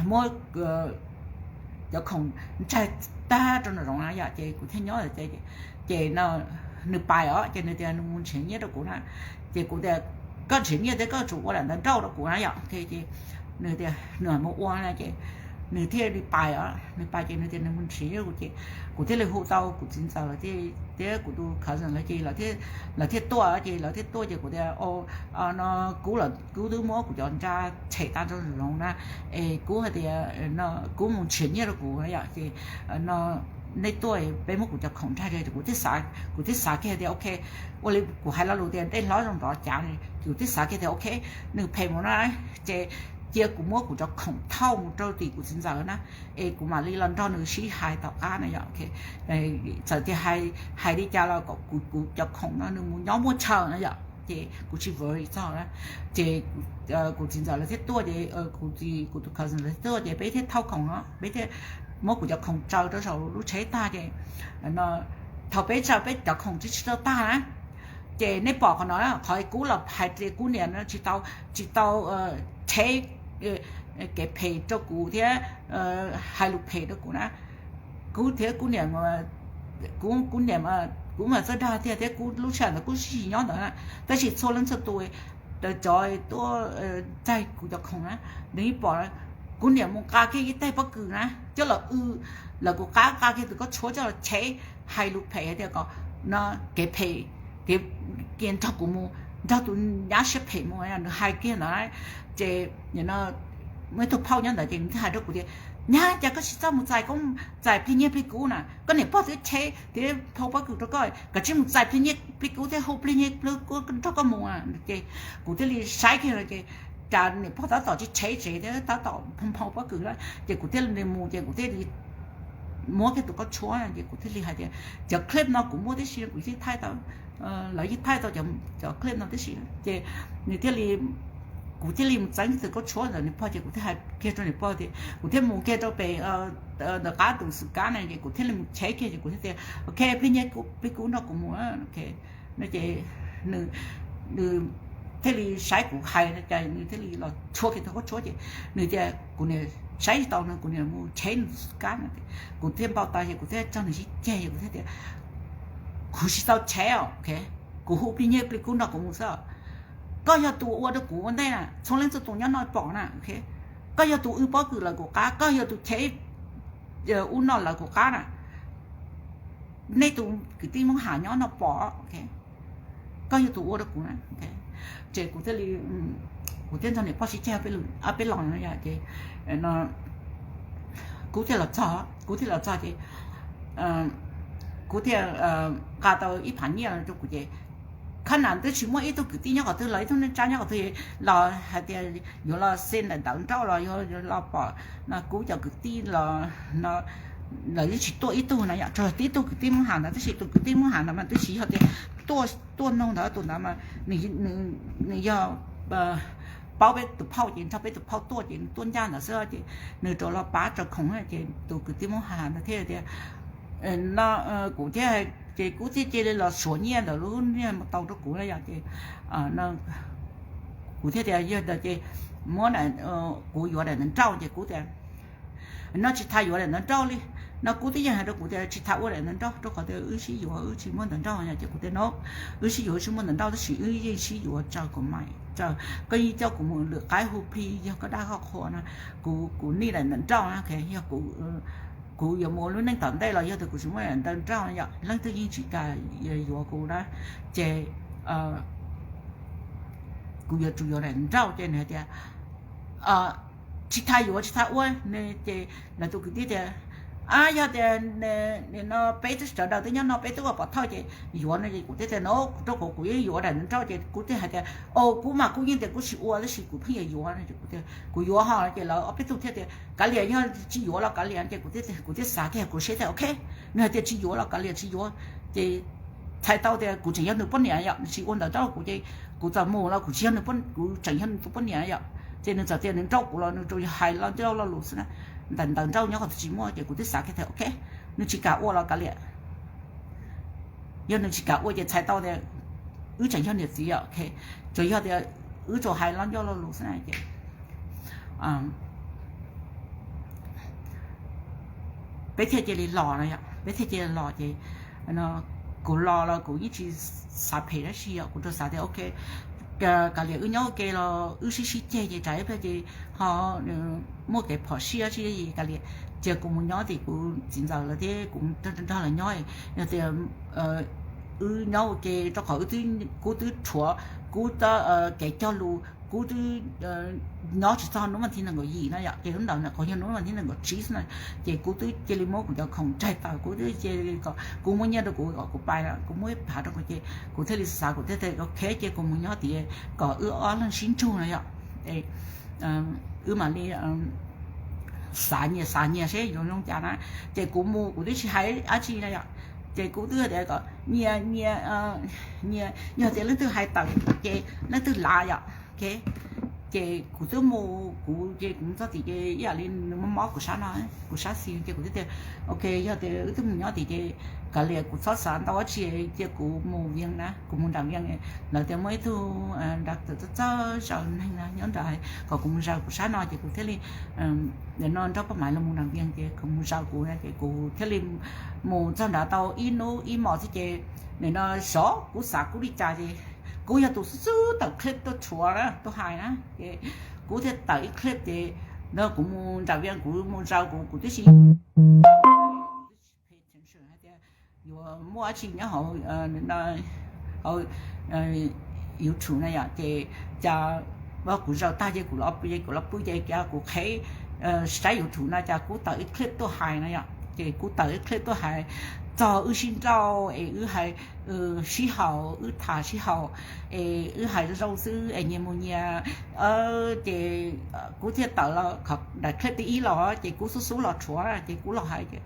muab cov khoom ntsaig tag rau nraum zoov na yom, ces kuv thiaj nyob. Ces no nws pais os, ces nws tias nws mus nrhiav nyiaj rau kuv na, ces kuv tias koj nrhiav nyiaj thiab koj tsum ua lam ntawv nrauj rau kuv na yom, ces nws tias nws mus ua na, ces nws thiaj li pais os, nws pais ces nws tias nws mus nrhiav nyiaj rau kuv, ces kuv thiaj li hu tau kuv txiv ntxawm lawv thiab kuv tus cousin lawv, ces lawv thiaj tuaj, ces lawv thiaj tuaj ces kuv tias no kuv, kuv twb muab kuv cov ntsa tshem tag rau nraum zoov na, es kuv hais tias no kuv mus nrhiav nyiaj rau kuv na yom, ces no nej tuaj peb muab kuv cov khoom ntsaig, kuv thiaj xav, kuv thiaj xav kiag tias ok, ua li kuv hais lo lus tias dej hlob zoo nrov cav, kuv thiaj xav kiag tias ok, nws phem mus no ces cia kuv muab kuv cov khoom thauj mus rau tim kuv txiv ntxawm na, es kuv mam li los nrog nws sib hais tom qab na yom. Txawm tias hais li cas los kom kuv, kuv cov khoom no nws mus nyob muaj chaw na yom, ces kuv tsis worry txog na. Ces kuv txiv ntxawm lawv thiaj tuaj ces, kuv tus cousin lawv thiaj tuaj ces peb thiaj thauj khoom no, peb thiaj muab kuv cov khoom tsaws rau saum lub tsheb tag ces, thaum peb tsaws peb cov khoom tsis tsis tau tag na, ces nej pom qhov no, qhov kuv los hais tias kuv niam no tsis tau, tsis tau tsheb kev phem rau kuv thiab hais lus phem rau kuv na. Kuv thiab kuv niam, kuv, kuv niam, kuv mas txawj dag tiag thiab kuv lub sij hawm ntawd kuj sib nyob ntawd na, tab sis txhua leej txhua tus, cov tuaj txaig kuv cov khoom na, nws yeej pom kuv niam mus nqa kiag ib teg pob kws na coj los w lawv kuv qab, nqa kiag tus koj tshuab coj los cheb, hais lus phem hais tias kom no kev phem, kev, kev nrog kuv mus, nrog tus nyab siab phem mus, nws hais kiag ntawd na. Ces muaj ib tug phauj nyob ntawd ces nws thiaj hais rau kuv tias, nyab, cas koj tsis txawj mus txais, koj txais plig nyiaj plig kub na, koj niam pog twb cheb thiab phau pob kws rau koj, koj tsis mus txais plig nyiaj plig kub thiab hu plig nyiaj plig kub nrog koj mus. Ces kuv thiaj li saib kiag ces cas niam pog tab tom tsis cheb tsev thiab tab tom phau pob kws na, ces kuv thiaj li mus ces kuv thiaj li muab kiag tus koj tshuab ces kuv thiaj li hais tias cov clip no kuv muaj tib si, kuv yeej thaij tau, lawv yeej thaij tau cov clip no tib si. Ces nws thiaj li, kuv thiaj li mus txeeb kiag tus koj tshuab ntawm niam pog ces kuv thiaj hais kiag rau niam pog tias, kuv thiaj mus kiag rau pem ntawm qab tus xwm kab na ces kuv thiaj li mus cheb kiag ces kuv thiaj tias, ok, plig nyiaj plig kub nrog kuv mus. Ces nws thiaj li saib kuv hais cas nws thiaj li los tshuab kiag tus koj tshuab ces nws tias kuv niam saib tsis tau no, kuv niam mus cheb nws tus xwm kab no. Kuv thiaj npau taws ces kuv thiaj tso nws sib ceg ces kuv thiaj tias, kuv tsis tau cheb os, kuv hu plig nyiaj plig kub nrog kuv mus xwb. Koj yog tus ua rau kuv ua ntej na, txhua leej txhua tus nyob no pom na. Koj yog tus w pob kws lawv kuv qab, koj yog tus cheb ub no lawv kuv qab na. Nej tus kwv tij Hmoob Ham nyob no pom, koj yog tus ua rau kuv na. Ces kuv thiaj li, kuv thiaj nrog niam pog sib ceg peb los no ces kuv thiaj los txog, kuv thiaj los txog ces kuv thiaj nqa tau ib phav nyiaj rau kuv ces, khab nas twb tsis muaj ib tug kwv tij nyob qhov twg los ib tug neej tsa nyob qhov twg los hais tias yuav los xi ntawm ntawv nrauj los yog los pom no kuv cov kwv tij los no, lawv yeej tsis tuaj ib tug no yom, tsuas tib tug kwv tij Hmoob Ham ntawd, tab sis tus kwv tij Hmoob Ham ntawd mas twb tsis yog tias tuaj, tuaj noog ntawd, tus ntawd mas nws yog paub peb tus phauj ces nrog peb tus phauj tuaj ces nws tuaj ncaj ntawd xwb ces nws rov los pab raws khoom ces tus kwv tij Hmoob Ham ntawd thiaj tias, no, kuv thiaj, ces kuv thiaj cia li los suav nyiaj ntawm lub niag mus tau rau kuv na yom ces kuv thiaj tias yog ntawd ces muab, kuv yuav daim ntawv nrauj ces kuv tias, no tsis tas yuav daim ntawv nrauj li, no kuv twb yeej hais rau kuv tias tsis tas ua daim ntawv nrauj rau qhov tias wb sib yuav wb tsis muaj ntawv nrauj no ces kuv tias no, wb sib yuav wb tsis muaj ntawv nrauj tab sis wb yeej sib yuav tsaws kom mais tsaws, koj yeej coj kuv mus lwm qaib hu plig yog koj dab koj qhua no, kuv, kuv nij daim ntawv nrauj na, yog kuv yuav mus ua lub neej tom ntej los yog tias kuv tsis muaj daim ntawv nrauj yom, leej twg yeej tsis kam yuav kuv na, ces kuv yuav tsum yuav daim nrauj ces nws hais tias tsis tas yuav tsis tas ua no ces lawv tus kwv tij tias, a yog tias no peb twb sawv daws twb nyob no peb twb ua pov thawj ces yuav no ces kuv thiaj tias no, rau qhov kuv yeej yuav daim nrauj ces kuv thiaj hais tias, o kuv mas kuv yeej tias kuv tsis ua tab sis kuv pheej yuav yuav no ces kuv tias kuv yuav ho ces lawv ob peb tug thiaj tias kav liam, yog tsis yuav los kav liam ces kuv thiaj, kuv thiaj xav kiag kuv seb tias ok, nws hais tias tsis yuav los kav liam tsis yuav ces txhais tau tias kuv tseem yog nws poj niam yom, nws tsis ua ntawv nrauj kuv ces kuv txawm mus los kuv tsis yog nws, kuv tseem yog nws tus poj niam yom, ces nws txawm tias nws nrauj kuv los nws tsuas yog hais lo ncauj lo lus xwb na, ntawm ntawv nrauj nyob qhov twg tsis muaj ces kuv twb xav kiag tias ok, nws tsis kam ua los kav liam, yog nws tsis kam ua ces txhais tau tias wb tseem yog niam txiv, tsuas yog tias wb tsuas hais lo ncauj lo lus xwb na ces peb thiaj cia li los no yom, peb thiaj cia li los ces kuv los los kuv yeej tsis xav phem dab tsi yom, kuv tsuas xav tias ok, kav liam wb nyob ua ke los wb sib sib ceg ces tsam ib pliag ces ho muaj kev phom sij dab tsi kav liam, cia kuv mus nyob tim kuv txiv ntxawm lawv thiab kuv nrog lawv nyob, yog tias wb nyob ua ke rau qhov kuv twb rhuav, kuv kev cog lus kuv twb nyob tsis txog hnub vas thib nees nkaum yim no yom, ces hnub ntawd qhov yog hnub vas thib nees nkaum tsib xwb na, ces kuv twb cia li muab kuv cov khoom tsaig tawm, kuv twb cia li kom kuv muab nyiaj rau kuv kom kuv pais, kuv muab ib phav rau kuv ces kuv thiaj li xav, kuv thiaj tias ok ces kuv mus nyob tias kom wb ob leeg sib ntsug no yom. wb mam li xav nyias xav nyias seb yuav zoo cas na. Ces kuv mus kuv twb tsis hais dab tsi na yom, ces kuv twb tias kom nyias nyias nyias, yog tias leej twg hais tawm ces leej twg lav yom. Ces kuv twb mus, kuv ces kuv mus txog tim ces ib yam li nws mob mob kuv sab no, kuv sab xis, ces kuv twb tias ok, yog tias wb twb mus nyob tim ces kav liam kuv txhob xav ntau dab tsi, cia kuv mus Vias na, kuv mus nram Vias. Lawv tias muaj ib tug doctor txawj txawj zaws neeg na nyob nram, kom kuv mus zaws kuv sab no ces kuv thiaj li, nim no nrog poj Maiv los mus nram Vias ces kuv mus zaws kuv ces kuv thiaj li mus txog nrad tau ib hnub ib hmos xwb ces nim no xyov kuv xav kuv li cas ces kuv yog tus xub xub tawm clip tuaj tshuav na tuaj hais na ces kuv thiaj tawm ib clip ces no kuv mus nram Vias kuv mus zaws kuv, kuv twb tsis hais tias yuav muaj dab tsi nyob hauv, hauv YouTube na yom ces cas kuv zaws tag ces kuv los pw ces kuv los pw ces cas kuv qheb saib YouTube no cas kuv tawm ib clip tuaj hais na yom ces kuv tawm ib clip tuaj hais txog wb sib nrauj es wb hais sib haum, wb tham sib haum es wb hais zoo zoo xwb es nyias mus nyias ces kuv thiaj tawm los daim clip thib ib los ces kuv xub xub los tshuav ces kuv los hais tias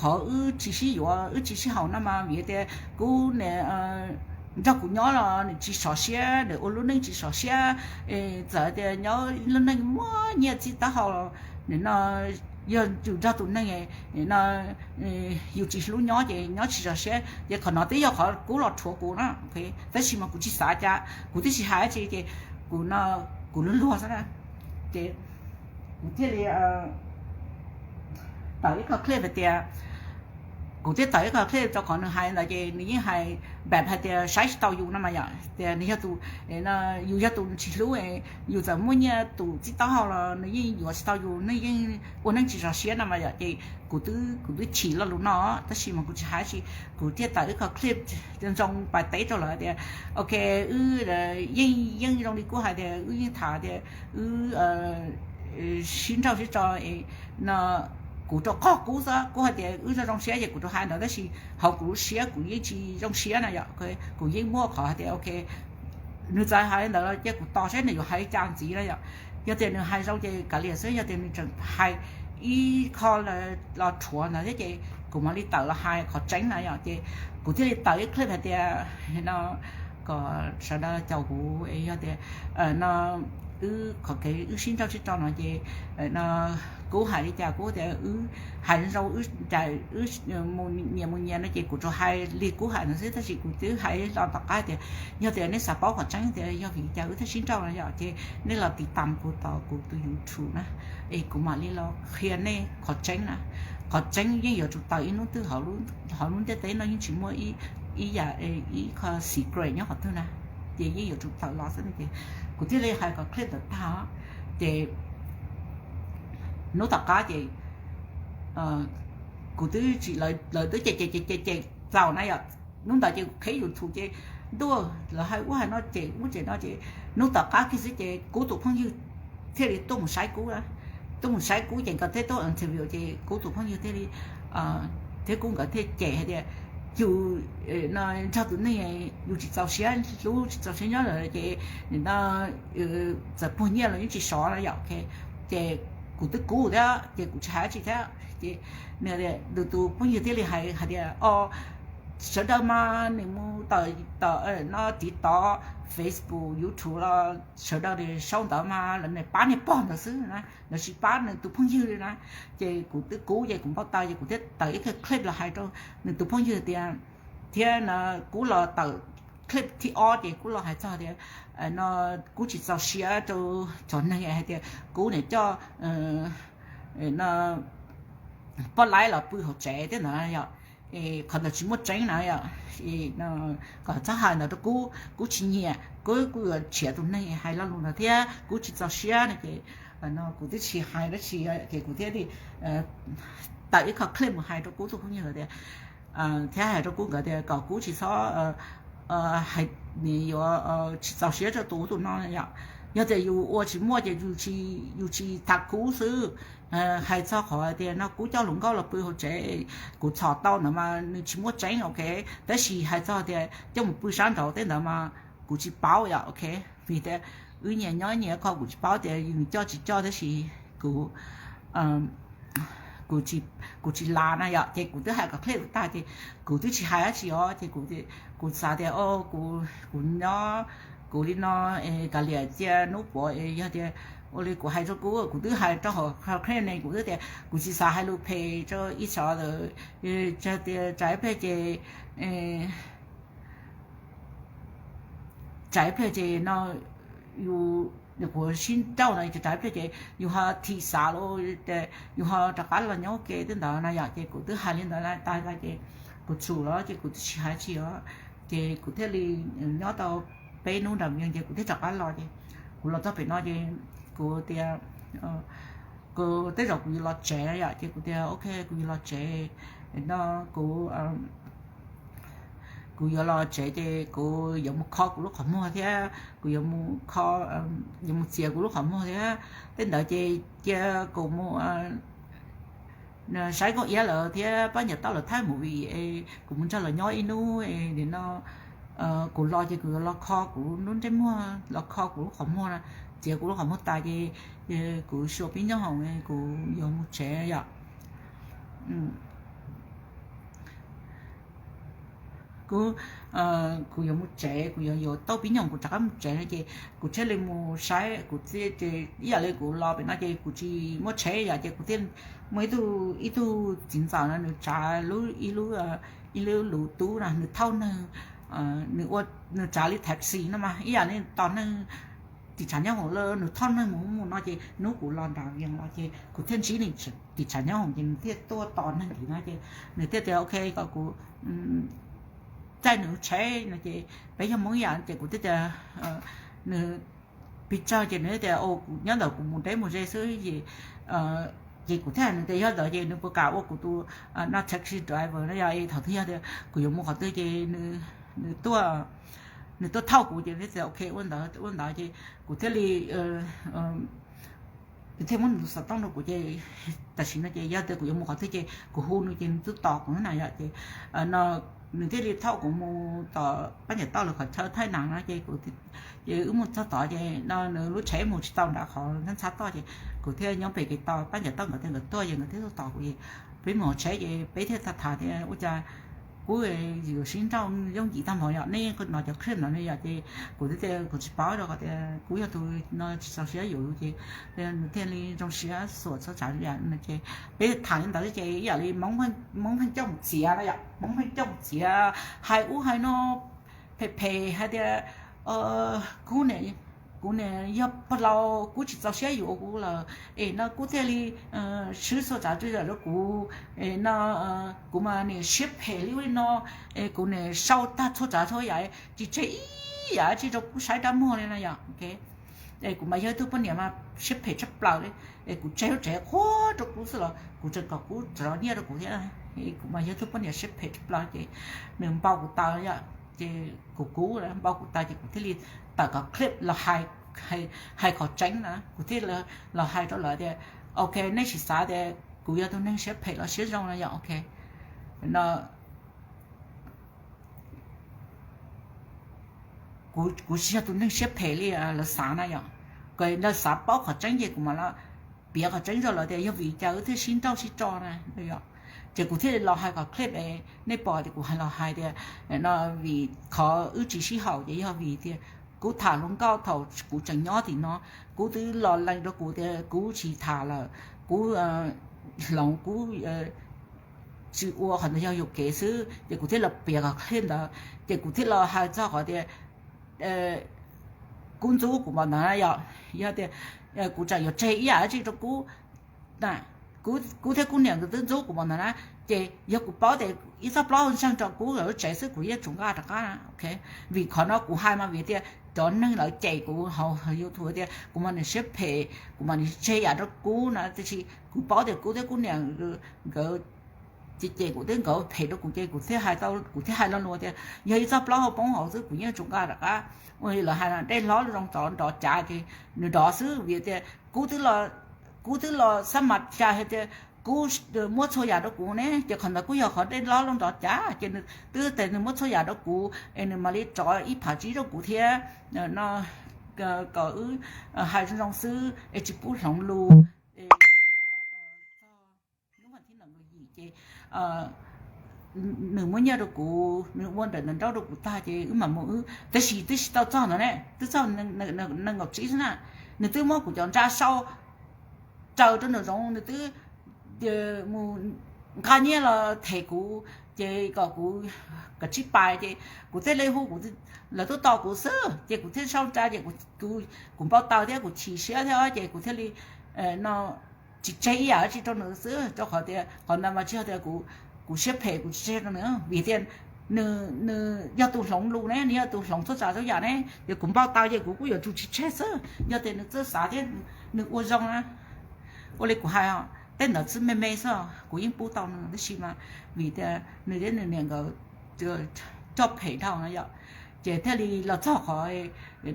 qhov wb tsis sib yuav wb tsis sib haum no mas vim tias kuv nrog kuv nyob los nws tsis sov siab, nws ua lub neej tsis sov siab, txawm tias nyob lub neej muaj nyiaj txiag taub hau los nim no yog yus nrog tus neeg no yus tsis hlub nyob ces nyob tsis sov siab ces qhov no twb yog qhov kuv los tshuav kuv na. Tab sis mas kuv tsis xav cas kuv twb tsis hais dab tsi ces kuv no kuv luag luag xwb na ces kuv thiaj li tawm ib qho clip hais tias, kuv thiaj tawm ib qho clip rau qhov nws hais ntawd ces nws yeej hais npam hais tias saib tsis taus yus no mas yom, tias nws yog tus, yus yog tus tsis hlub, yus txawm muaj nyiaj tus txiv taub hau los nws yeej yuav tsis tau yus, nws yeej ua neej tsis sov siab no mas yom. Ces kuv twb, kuv twb chim lo lus no tab sis mas kuv tsis hais dab tsi, kuv thiaj tawm ib qho clip zoo pais teb rau lawv tias ok, wb yeej, yeej zoo li kuv hais tias wb yeej tham tias wb sib nrauj sib tso no, kuv rau qog kuv xwb, kuv hais tias wb zoo zoo siab ces kuv rau hais ntawd tab sis hauv kuv lub siab kuv yeej tsis zoo siab na yom. Kuv yeej muaj qhov hais tias ok, nws txawm hais li ntawd los cia kuv tos saib nws yuav hais li cas ntxiv na yom. Yog tias nws hais zoo ces kav liam xwb, yog tias nws tseem hais ib qho los rhuav ntawd thiab ces kuv mam li tawm los hais qhov tseeb na yom. Ces kuv thiaj li tawm ib clip hais tias no kom sawv daws caum kuv es yog tias no wb qhov kev wb sib nrauj sib tso no ces no kuv hais li cas kuv tias wb hais zoo, wb nyias mus nyias no ces kuv tsuas hais li kuv hais no xwb tab sis kuv twb hais los tom qab tias yog tias nej xav paub qhov tseeb tias yog vim li cas wb thiaj sib nrauj no yom ces nej los tiv tam kuv tom kuv tus YouTube na, es kuv mam li los qhia nej qhov tseeb na. Qhov tseeb yeej yuav tsum tawm ib hnub twg, hauv lub ntiaj teb no yeej tsis muaj ib yam ib qho secret nyob qhov twg na, ces yeej yuav tsum tawm los xwb ces kuv thiaj li hais qhov clip ntawd tag. Ces hnub tom qab ces kuv twb tsis, lawv twb cem cem cem cem txaus na yom. Hnub ntawd ces kuv qheb YouTube ces ntuj, lawv hais ub hais no ces ub ces no ces hnub tom qab kiag xwb ces kuv tus phooj ywg thiaj li tuaj mus saib kuv, tuaj mus saib kuv ces nkawd thiaj tuaj interview ces kuv tus phooj ywg thiaj li, thiab kuv nkawd thiaj cem hais tias yus no nrog tus neeg yus tsis txaus siab hlub tsis txaus siab nyob lawm ces nim no txawm puag nyiaj los yeej tsis sov na yom. Ces kuv twb kub thiab ces kuv tsis hais dab tsi thiab ces nws, nws tus phooj ywg thiaj li hais hais tias o, sawv daws mas nws mus tawm, tawm no tiv tov Facebook YouTube los sawv daws nws sau ntawv mas lawv nws pab niag pog ntawd xwb na, lawv tsis pab nws tus phooj ywg li na. Ces kuv twb kub ces kuv npau taws ces kuv thiaj tawm ib qho clip los hais rau nws tus phooj ywg tias, thiab no kuv los tawm clip thib ob ces kuv los hais txog tias no kuv tsis txaus siab rau cov neeg hais tias kuv niam coj no poj laib los pw hauv tsev thiab ntawd yom. Qhov ntawd tsis muaj tseeb na yom. Kom txhob hais ntawd rau kuv, kuv tsis nyiam, kuv, kuv yuav tshiav tus neeg hais lo lus ntawd thiab kuv tsis txaus siab no ces no kuv twb tsis hais dab tsi ces kuv thiaj li tawm ib qho clip mus hais rau kuv tus phooj ywg tias, thiab hais rau kuv nkawd tias kom kuv tsis txhob hais, yuav tsis txaus siab rau tus ub tus no yom. Yog tias yus ua tsis muaj ces yus tsis, yus tsis tham kuv xwb. Hais txog qhov tias no kuv coj hluas nkauj los pw hauv tsev, kuv txhom tau ntawd mas nws tsis muaj tseeb, ok. Tab sis hais txog tias coj mus pw sab nraud tej ntawd mas kuv tsis paub yom, ok. Vim tias Wb nyias nyob nyias qhov, kuv tsis paub tias nws coj tsis coj, tab sis kuv, kuv tsis, kuv tsis lav na yom, ces kuv twb hais kom clear tag ces kuv twb tsis hais dab tsi os, ces kuv, kuv xav tias, o, kuv, kuv nyob kuv li no, kav liam cia hnub puav, yog tias ua li kuv hais rau kuv, kuv twb hais rau hauv clip ne, kuv twb tias kuv tsis xav hais lus phem rau ib sov ntawd, tias tsam ib pliag ces, tsam ib pliag ces no yus, kuv sib nrauj no, tsam ib pliag ces yus ho thim xav los, yus ho rov qab los nyob ua ke twb ntawd na yom, ces kuv twb hais li ntawd tas ces kuv txhum los ces kuv twb tsis hais dab tsi os, ces kuv thiaj li nyob tau peb hnub nram yees ces kuv thiaj rov qab los ces kuv los txog pem no ces kuv tias, kuv tej zaum kuv yuav los tsev yom, ces kuv tias ok, kuv yuav los tsev no, kuv, kuv yuav los tsev ces kuv yuav mus kho kuv lub qhov muag thiab kuv yuav mus kho, yuav mus txiav kuv lub qhov muag thiab tej ntawd ces cia kuv mus saib Nkauj Iab lawv thiab Pab Ncav Tauj lawv thaij movie es kuv mus nrog lawv nyob ib hnub es nim no kuv los ces kuv yuav los kho kuv lub ntsej muag, los kho kuv lub qhov muag na, txiav kuv lub qhov muag tas ces kuv xyuas pib nyob hoom kuv yuav mus tsev yom. Kuv, kuv yuav mus tsev, kuv yuav yuav tau pib nyob hoom kuv rov qab mus tsev no ces kuv thiaj li mus saib kuv txiv ces ib yam li kuv los pem no ces kuv tsis muaj tsheb yom, ces kuv thiaj muaj ib tug, ib tug txiv ntxawm no nws tsav ib lub, ib lub luv tub no nws thauj neeg, nws ua, nws tsav li taxi no mas ib yam li tos neeg tim tshav nyob hoom lawm nws thauj neeg mus mus no ces hnub kuv los nram yees los ces kuv thiaj ntsib nws tim tshav nyob hoom ces nws thiaj tuaj tos neeg tim no ces nws thiaj tias ok kom kuv caij nws tsheb no ces peb yog Hmoob ib yam ces kuv thiaj tias nws pes tsawg ces nws tias kuv nyob ntawm kuv mus deb mus ze xwb ces, ces kuv thiaj hais nws tias yog ntawd ces nws puas kam ua kuv tus no taxi driver no yom, thaum twg yog tias kuv yuav mus qhov twg ces nws tuaj, nws tuaj thauj kuv ces nws tias ok ua ntawd ua ntawd ces kuv thiaj li, nws thiaj muab nws tus xov tooj rau kuv ces tam sim no ces yog tias kuv yuav mus qhov twg ces kuv hu nws ces nws twb tos kuv na yom ces no nws thiaj li thauj kuv mus tom Pab Ncav Tauj lawv qhov chaw thaij nas no ces kuv, ces wb mus txog tod ces no nws lub tsheb mus tsis tau nram qhov ntxhab toj ces kuv thiaj nyob pem kev tos Pab Ncav Tauj nkawd tias nkawd tuaj ces nkawd thiaj tuaj tos kuv es peb mus hauv tsheb ces peb thiaj tham tham tias ua cas kuv yuav sib nrauj yooj yim tag npaum yom, nej no cov clip no ne yom ces kuv thiaj tias kuv tsis paub rau qhov tias kuv yog tus no tsis txaus siab yuav ces nws thiaj li zoo siab xuas txhob tsav yam no ces peb tham li ntawd ces ib yam li Hmoob pheej coj mus txiav no yom, Hmoob pheej coj mus txiav hais ub hais no phem phem hais tias kuv niam, kuv niam yog pog laus kuv tsis txaus siab yuav kuv lawm es no kuv thiaj li swb xuas tsav tsw yam rau kuv es no kuv mas niam siab phem li ub li no es kuv niam sau tag txhua tsav txhua yam tsis tseg ib yam dab tsi rau kuv saib rab muag li no yom. Es kuv mas yog ib tug poj niam mas siab phem tshaj plaws li es kuv tseg lub tsev qhuav rau kuv xwb los kuv tseem kom kuv rov nyiaj rau kuv thiab. Kuv mas yog ib tug poj niam siab phem tshaj plaws ces nws npau kuv taws yom, ces kuv kub npau kuv taws ces kuv thiaj li tawm cov clip los hais, hais qhov tseeb na, kuv thiaj los hais rau lawv tias ok nej tsis xav tias kuv yog tus neeg siab phem los siab zoo no yom, ok no kuv tsis yog tus neeg siab phem li lawv xav na yom. Kom lawv xav paub qhov tseeb ces kuv mam los piav qhov tseeb rau lawv tias yog vim cas wb thiaj sib nrauj sib tso na yom. Ces kuv thiaj li los hais qhov clip es nej pom tias kuv hais los hais tias no vim qhov wb tsis sib haum ces yog vim tias kuv tham hluas nkauj thaum kuv tseem nyob tim no, kuv twb los lees rau kuv tias kuv tsis tham lawm, kuv hloov kuv tsis ua qhov ntawd yog yuam kev xwb ces kuv thiaj los piav qhov clip ntawd. Ces kuv thiaj los hais txog qhov tias kuv ntxub kuv npaum ntawd na yom, yog tias kuv tseem yuav tseg ib yam dab tsi rau kuv, kuv thiab kuv niam nkawd twb ntxub kuv npaum ntawd na, ces yog kuv paub tias ib txoj plaub ntseeg rau kuv lawv lub tsev xwb kuv yeej tsis nqa rov qab na, ok. Vim qhov no kuv hais mas vim tias cov neeg lawv cem kuv hauv YouTube tias kuv mas niam siab phem, kuv mas niam tseg yam rau kuv na, tiam sis kuv paub tias kuv thiab kuv niam nkawd ces ces kuv thiab nkawd phem rau kuv ces kuv thiaj hais tau, kuv thiaj hais lo lus tias yog ib txoj plaub hau poob hauv xwb kuv yeej tsis nqa rov qab. Ua li lawv hais dej hlob zoo tov nrov cav ces nws nrov xwb vim tias kuv twb los xab mas cas hais tias kuv muab txhua yam rau kuv ne, ces qhov ntawd kuj yog qhov dej hlob zoo nrov cav ces nws twb tias nws muab txhua yam rau kuv es nws mam li rov ib phav tsib rau kuv thiab no. kom wb hais zoo zoo xwb es tsis pub hloov lus. Lub vas thib nees nkaum yim ces nws muab nyiaj rau kuv, nws ua ntawm ntawm nraub rau kuv tag ces wb mam mus wb, tab sis twb tsis tau txog ntawd ne, twb txog nees nkaum tsib xwb na, nws twb muab kuv cov ntsa sau raws rau nraum zoov, nws twb mus nqa nyiaj los them kuv, ces kom kuv, kom tsib pais ces kuv thiaj li hu kuv, lawv tuaj tos kuv xwb ces kuv thiaj sau ntsa ces kuv npau taws thiab kuv chim siab thiab ces kuv thiaj li no tsis tseg ib yam dab tsi rau nws xwb, rau qhov tias qhov ntawd mas tsis yog tias kuv siab phem kuv tsis tseg rau nws, vim tias nws, nws yog tus hloov lus ne, nws yog tus hloov txhua tsav txhua yam ne, ces kuv npau taws ces kuv kuj yuav tsum tsis tseg xwb. Yog tias nws txawj xav thiab nws ua zoo na, ua li kuv hais, tej ntawd xwb me me xwb kuv yeej pub tau nws, tab sis mas vim tias nws thiab nws niam nkawd coj phem dhau no yom, ces thiaj li los txog qhov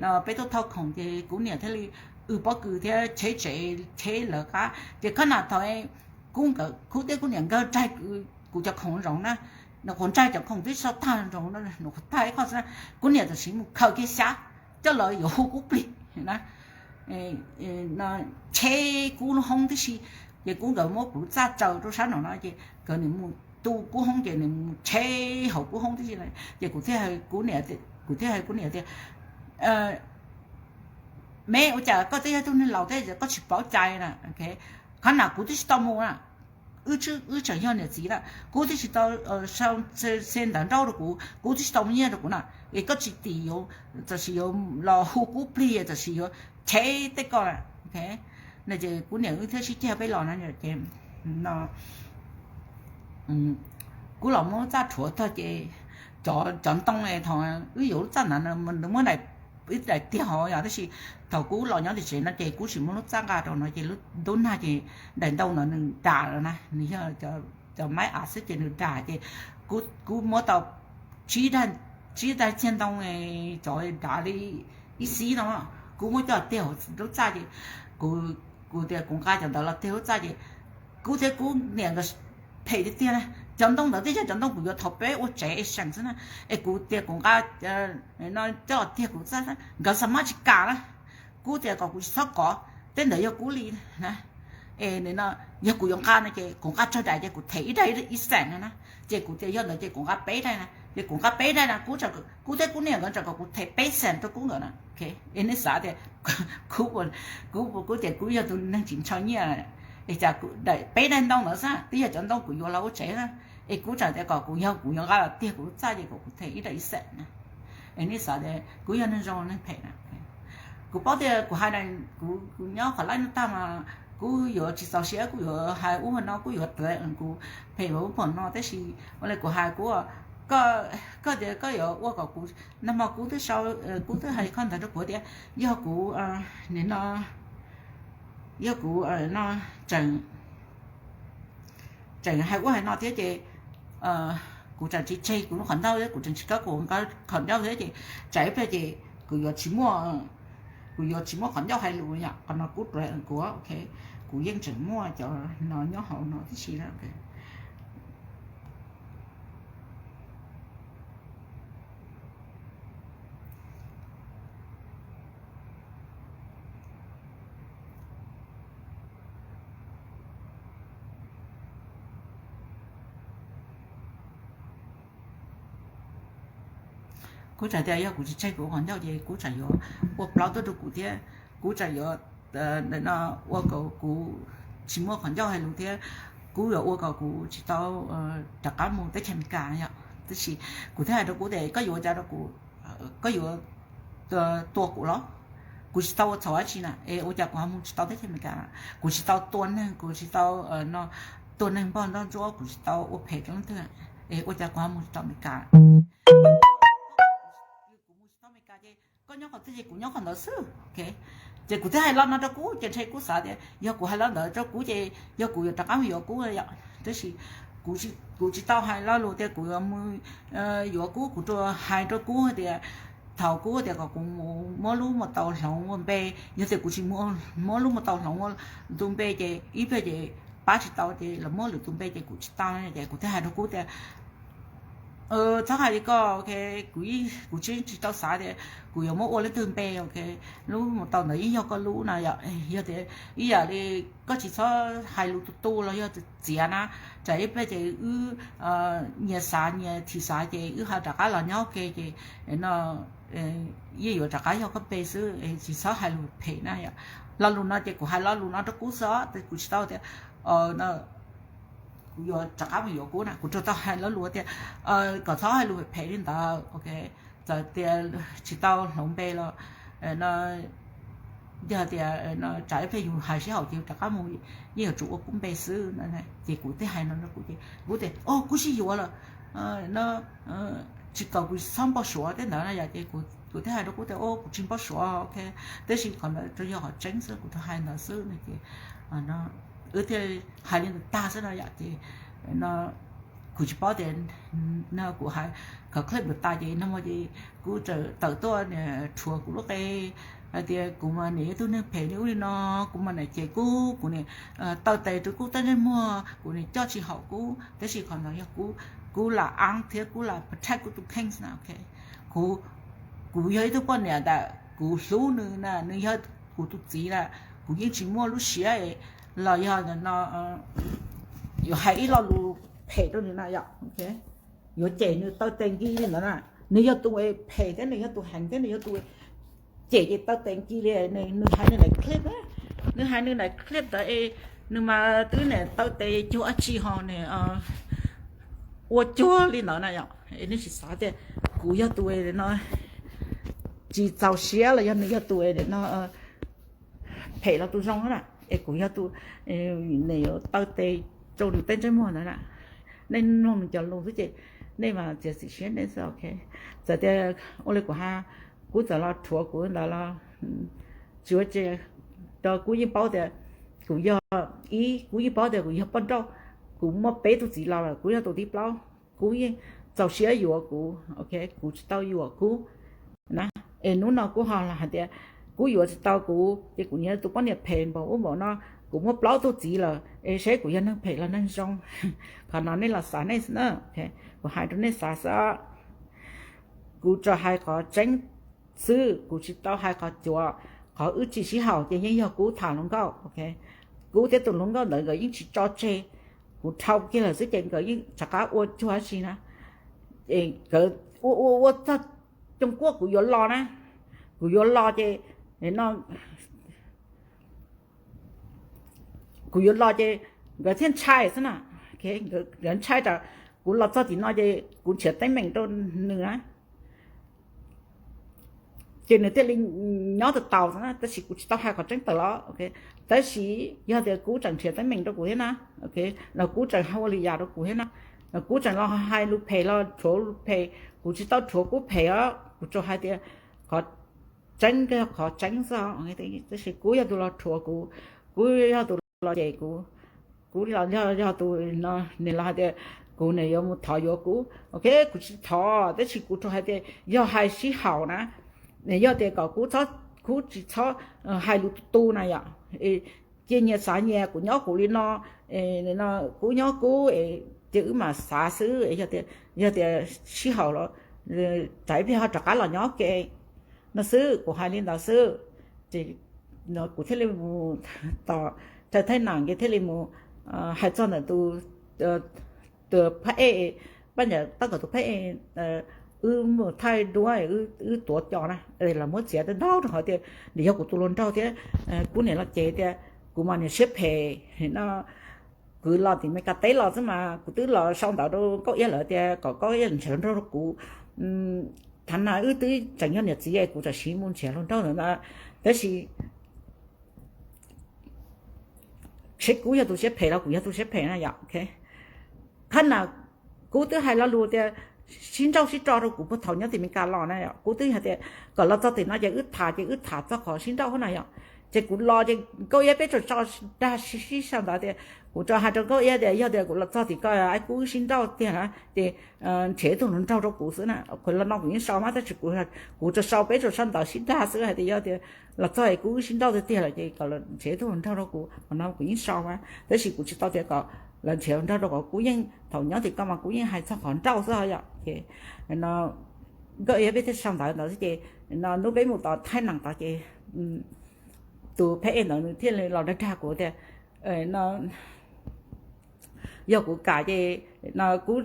no peb tuaj thauj khoom ces kuv niam thiaj li w pob kws thiab cheb tsev cheb lawv qab ces khab nas thaum kuv nkawd, kuv thiab kuv niam nkawd nraig kuv cov khoom zoov na, nws qhuav nraig cov khoom twb sau tag zoov, nws qhuav tag ib qho xwb na, kuv niam tam sim mus khaws kiag xyab coj los yuav hu kuv plig na, cheb kuv lub hoob tib si, ces kuv nkawd muab kuv txaj tsaws rau sab no no ces nkawd nws mus tu kuv hoob ces nws mus cheb hauv kuv hoob tib si, ces kuv thiaj hais kuv niam, kuv thiaj hais kuv niam tias, me, ua cas koj twb yog tug neeg laus thiab koj tsis paub cai na, qhov na kuv twb tsis tau mus na, wb tseem yog niam txiv na, kuv twb tsis tau sau xe ntawv nrauj rau kuv, kuv twb tsis tau muaj nyiaj rau kuv na, es koj tsis tim yuav, tam sim yuav los hu kuv plig, tam sim yuav cheb tej ko na, no ces kuv niam wb thiaj sib ceg peb los no ces no kuv los muab lub txaj rhuav tag ces cov ntoo thaum wb yuav lub txaj ntawd nws muab ib daim tiag hov yom, tab sis thaum kuv los nyob tim tsev no ces kuv tsis muab lub txaj nqa rau no ces lub ntub nag ces daim ntoo ntawd nws dam lawm na, nws yog cov maib av xwb ces nws dam ces kuv muab tau tsib daim txiag ntoo cov dav li ib xib no, kuv muab coj tiag hauv lub txaj ces kuv tias kuv nqa cov ntawd los tiag lub txaj ces kuv thiab kuv niam nkawd phem tiag tiag na, cov ntoo ntawd twb yog cov ntoo kuv yuav thaum peb ua tsev es seem xwb na, es kuv tias kuv nqa no coj los tiag kuv txaj, nkawd xa mab tsis kam na, kuv tias kom kuv tsis txhob kov, tej ntawd yog kuv li na, es no yog kuv yuav nqa no ces kuv nqa tsawg daim ces kuv them ib daim ib xeem no na, ces kuv tias yog ntawd ces kuv nqa peb daim na, ces kuv nqa peb daim na, kuv thiab kuv niam nkawd tseem kom kuv them peb xeem rau kuv nkawd na, es nej xav tias kuv, kuv tias kuv yog tus neeg tsis ntshaw nyiaj, es cas peb daim ntoo ntawd xwb twb yog cov ntoo kuv yuav los ua tsev na, es kuv tseem tias kom kuv yog kuv yuav nqa los tiag kuv lub txaj ces kom kuv them ib daim ib xeem na, es nej xav tias kuv yog neeg zoo neeg phem na. Kuv paub tias kuv hais, kuv nyob qhov laij no tag mas kuv yuav tsis txaus siab, kuv yuav hais ub hais no, kuv yuav tawv kuv phem ub phem no, tab sis ua li kuv hais kuv, koj tias koj yuav ua kom kuv, nag hmo kuv twb sau, kuv twb hais qhov ntawd rau kuv tias yog kuv, nim no, yog kuv no tseem, tseem hais ub hais no thiab ces kuv tseem tsis tseg kuv lub qhov ncauj thiab kuv tseem tsis kawb kuv qhov ncauj thiab ces tsam ib pliag ces kuv yuav tsis muaj, kuv yuav tsis muaj qhov ncauj hais lus yom, qhov no kuv, kuv, kuv yeej tseem muaj cov no nyob hauv no tib si na. Kuv tseem tias yog kuv tsis tseg kuv qhov ncauj ces kuv tseem yuav ua plaub tuaj rau kuv thiab, kuv tseem yuav ua kom kuv tsis muaj qhov ncauj hais lus thiab, kuv yuav ua kom kuv tsis tau rov qab mus teb chaws Amelikas yom. Tab sis kuv thiaj hais rau kuv tias koj yuav ua cas rau kuv, koj yuav tua kuv los? Kuv tsis tau ua txhaum dab tsi na, es ua cas kuv ho mus tsis tau teb chaws Amelikas? Kuv tsis tau tua neeg, kuv tsis tau no, tua neeg npog nroj ntsuab, kuv tsis tau ua phem rau leej twg, es ua cas kuv ho mus tsis tau Amelikas? Kuv mus tsis tau Amelikas ces koj nyob qhov twg ces kuv nyob qhov ntawd xwb. Ces kuv thiaj hais lo no rau kuv ces ntshe kuv xav tias yog kuv hais lo ntawd rau kuv ces yog kuv yuav rov qab mus yuav kuv yom. Tab sis kuv tsis tau hais lo lus tias kuv yuav mus yuav kuv, kuv tsuas hais rau kuv tias thaum kuv tias kom kuv mus muab lub mus tau hloov ua npe, yog tias kuv tsis muab lub mus tau hloov ua tus npe ces ib pliag ces pab tsis tau ces los muab lwm tus npe ces kuv tsis tau ces kuv thiaj hais rau kuv tias Txhob hais li koj, ok. Kuv, kuv tsis, tsis tau xav tias kuv yuav muab ua leej twg npe, ok. Lub mus tau ntawd yeej yog koj lub no yom. Yog tias ib yam li koj tsis txhob hais lus tus tu los yog txiav na, tsam ib pliag ces wb nyias xav nyias thim xav ces wb ho rov qab los nyob ua ke ces no yeej yuav rov qab yog koj npe xwb, tsis txhob hais lus phem na yom. Lo lus no ces kuv hais lo lus no rau Kub xwb, kuv tsis tau tias kuv yuav rov qab mus yuav Kub na, kuv tsuas tau hais lo lus tias kom txhob hais lus phem li ntawd, ok. Txawm tias tsis tau hloov npe los no, yog tias tsam ib pliag yus hais sib haum ces yus rov qab mus, yeej yuav tsum ua Kub npe xwb. Ces kuv thiaj hais no rau Kub ces Kub tias, o, Kub sib yuav lawm no, tsis kom kuv txhob npau suav tej ntawd na yom. Ces kuv thiaj hais rau Kub tias, o, kuv tsis npau suav, ok, tab sis qhov ntawd tsuas yog qhov tseeb xwb, kuv tsuas hais ntawd xwb no ces wb thiaj hais li ntawd tag xwb no yom. Ces no kuv tsis paub tias no kuv hais, khov clip ntawd tas ces no ces Kub txawm tawm tuaj rhuav kuv lub qe hais tias kuv mas niam yog tug neeg phem li ub li no, kuv mas niam cem Kub, kuv niam taw tes rau Kub tej ntsej muag, kuv niam coj tsis haum Kub, tab sis qhov ntawd yog Kub, Kub lam aab thiab Kub lam protect Kub tus kheej na, ok. Kuv, kuv yog ib tug poj niam ntawm kuv hlub nws na, nws yog kuv tus txiv na, kuv yeej tsis muaj lub siab los yog no yuav hais ib lo lus phem rau nws na yom, ok. Yuav cem nws taw tes nkig li ntawd na. Nws yog tus phem thiab nws yog tus heev thiab nws yog tus cem ces taw tes nkig li. Nws hais nws daim clip, nws hais nws daim clip ntawd es nws mas twb niam taw tes cuag dab tsi ho nws ua cuag li ntawd na yom. Nej tsis xav tias kuv yog tus no tsis txaus siab los yog nws yog tus no phem los tus zoo na, es kuv yog tus, nws yuav taw tes rau nws tej ntsej muag ntawd na. Nej mloog nws cov lus xwb ces nej mas txiav txim siab nej xwb, ok. Txawm tias ua li kuv hais, Kub txawm los rhuav kuv ntawd los tsis ua tsi, rau Kub yeej paub tias kuv yog, ib, Kub yeej paub tias kuv yog poj nrauj, kuv muaj peb tug txiv los lawm, Kub yog tus thib plaub, Kub yeej txaus siab yuav kuv, ok, kuv tsis tau yuam Kub na. Es hnub no Kub ho los hais tias Kub yuav tsis tau kuv ces kuv yog tus poj niam phem npaum ub npaum no, kuv muaj plaub tug txiv lawm es seb kuv yog neeg phem los neeg zoo. Qhov no nej los xav nej xwb na, kuv hais rau nej xav xwb. Kuv tsuas hais qhov tseeb xwb, kuv tsis tau hais qhov cuav. Qhov wb tsis sib haum ces yeej yog Kub tham hluas nkauj, ok. Kub thiab tus hluas nkauj ntawd nkawd yeej tsis tso tseg. Kuv dhau kiag lawm xwb ces nkawd yeej rov qab ua cuag dab tsi na. Nkawd ua ua ua txog Cooj Kuab kuv yuav los na, kuv yuav los ces no kuv yuav los ces nkawd thiaj ntshai xwb na. Nkawd ntshai tas kuv los txog tim no ces kuv nrhiav teeb meem rau nws na, ces nws thiaj li nyob tau tau xwb na. Tab sis kuv tsis tau hais qhov tseeb tawm los, ok. Tab sis yog tias Kub tseem nrhiav teeb meem rau kuv thiab na, ok, los Kub tseem ua li yam rau kuv thiab na, los Kub tseem los hais lus phem los rhuav lus phem, kuv tsis tau rhuav Kub phem os, kuv tsuas hais tias qhov tseeb yog qhov tseeb xwb. Tab sis Kub yog tus los rhuav kuv, Kub yog tus los cem kuv, Kub los yog tus, nws los hais tias kuv nws yuav mus thov yuav Kub, ok, kuv tsis thov, tab sis kuv tsuas hais tias yog hais sib haum na, yog tias kom Kub tsis txhob hais lus tu tu na yom, cia nyias xav nyias, kuv nyob kuv li no, Kub nyob Kub, ces wb mam xav xwb, yog tias sib haum los tsam ib pliag ho rov qab los nyob ke no xwb, kuv hais li ntawd xwb. Ces kuv thiaj li mus tom thawj thaij nam ces thiaj li mus hais txog ntawm tus, tus phab ej, Paj Ntsav Tab Kaum tus phab ej, wb mus thaij duab, wb tuav co na, los muab txiav ntau rau qhov tias nws yog kuv tus hluas nraug thiab, Kub niam los ces tias kuv mas niam siab phem no, kuv los tim Meskas teb los xwb mas kuv twb los sau ntawv rau Nkauj Iab lawm tias kom Nkauj Iab nrhiav hluas nraug rau kuv. Thaum no wb twb tseem yog niam txiv, kuv tseem siv mus nrhiav hluas nraug ntawd na, tab sis seb Kub yog tus siab phem los kuv yog tus siab phem na yom, ok. Qhov no Kub twb hais lo lus tias sib nrauj sib tso rau kuv puag thaum nyob tim Meskas los na yom, Kub twb hais tias kom los txog tim no ces wb tham, ces wb tham txog qhov sib nrauj na yom. Ces kuv los ces Nkauj Iab peb tsuas so dag sib sau ntawv tias, kuv tsuas hais rau Nkauj Iab tias yog tias kuv los txog tim ko es Kub wb sib nrauj tiag na ces nrhiav ib tug hluas nraug rau kuv xwb na. Qhov no kuv yeej sau mas, tab sis kuv tsuas sau, peb tsuas sau ntawv sib dag xwb hais tias yog tias los txog es Kub wb sib nrauj tiag tiag lawm ces kom nrhiav ib tug hluas nraug rau kuv, qhov no kuv yeej sau mas, tab sis kuv tsis tau tias kom lawv nrhiav nrog rau qhov kuv yeej thaum nyob tim ko mas kuv yeej hais txog qhov nrauj xwb yom. Ces no nkauj Eb peb thiaj sau ntawv ntawd xwb ces no hnub peb mus tom Thaib Nees tod ces tus phab ej ntawd nws thiaj li los dag dag kuv tias no yog kuv kam ces no kuv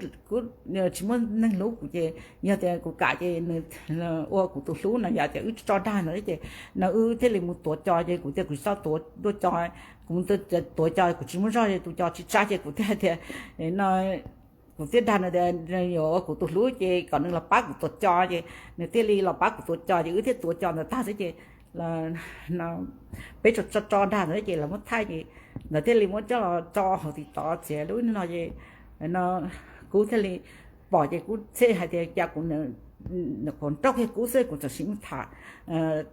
tsis muaj neeg hlub kuv ces yog tias kuv kam ces nws ua kuv tus hlub no yom, ces wb tso dag ntawd ces no wb thiaj li mus tuav cos ces kuv tias kuv tsis tau tuav dua cos, kuv mus tuav cos kuv tsis muaj zog ces tus cos tsis tsab ces kuv thiaj tias no kuv thiaj dag nws tias yuav ua kuv tus hlub ces kom nws los pab kuv tuav cos ces nws thiaj li los pab kuv tuav cos ces wb thiaj tuav cos ntawd tag xwb ces peb tso tso dag ntawd ces lawv muab thaij ces ntawd thiaj li muab coj los tso hauv TikTok txiav lub no ces no kuv thiaj li pom ces kuv thiaj hais tias cas kuv qhuav nrauj kiag Kub xwb kuv txawm sim mus tham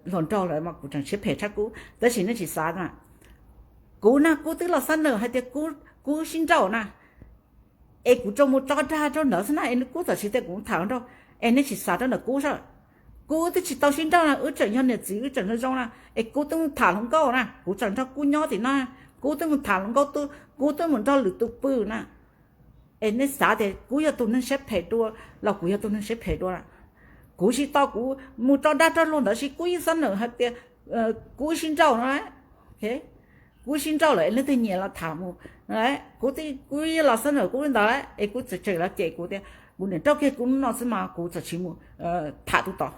hluas nraug lawm mas kuv tseem siab phem tshaj Kub. Tab sis nej tsis xav na, kuv na Kub twb los xab nawm hais tias Kub sib nrauj na, es kuv tsuas mus tso dag rau ntawd xwb na es nws Kub txawm siv tias kuv tham hluas nraug, es nej tsis xav rau ntawm Kub saib. Kub twb tsis tau sib nrauj na, wb tseem yog niam txiv wb tseem zoo zoo na, es Kub twb mus tham hluas nkauj na, kuv tseem nrog Kub nyob tim no, Kub twb mus tham hluas nkauj, Kub twb mus nrog lwm tus pw na. Es nej xav tias Kub yog tus neeg siab phem dua los kuv yog tus neeg siab phem dua na? Kuv tsis tau, kuv mus tso dag rau luag ntawd sis Kub yeej xab nawm hais tias Kub sib nrauj no. Kub sib nrauj lawm es leej twg nyiam los tham mus. Kuv, Kub yeej los xab nawm Kub li ntawd es Kub tseem tseem los cem kuv tias kuv niam nrauj kiag Kub hnub no xwb mas kuv txawm tsis mus tham tus tod.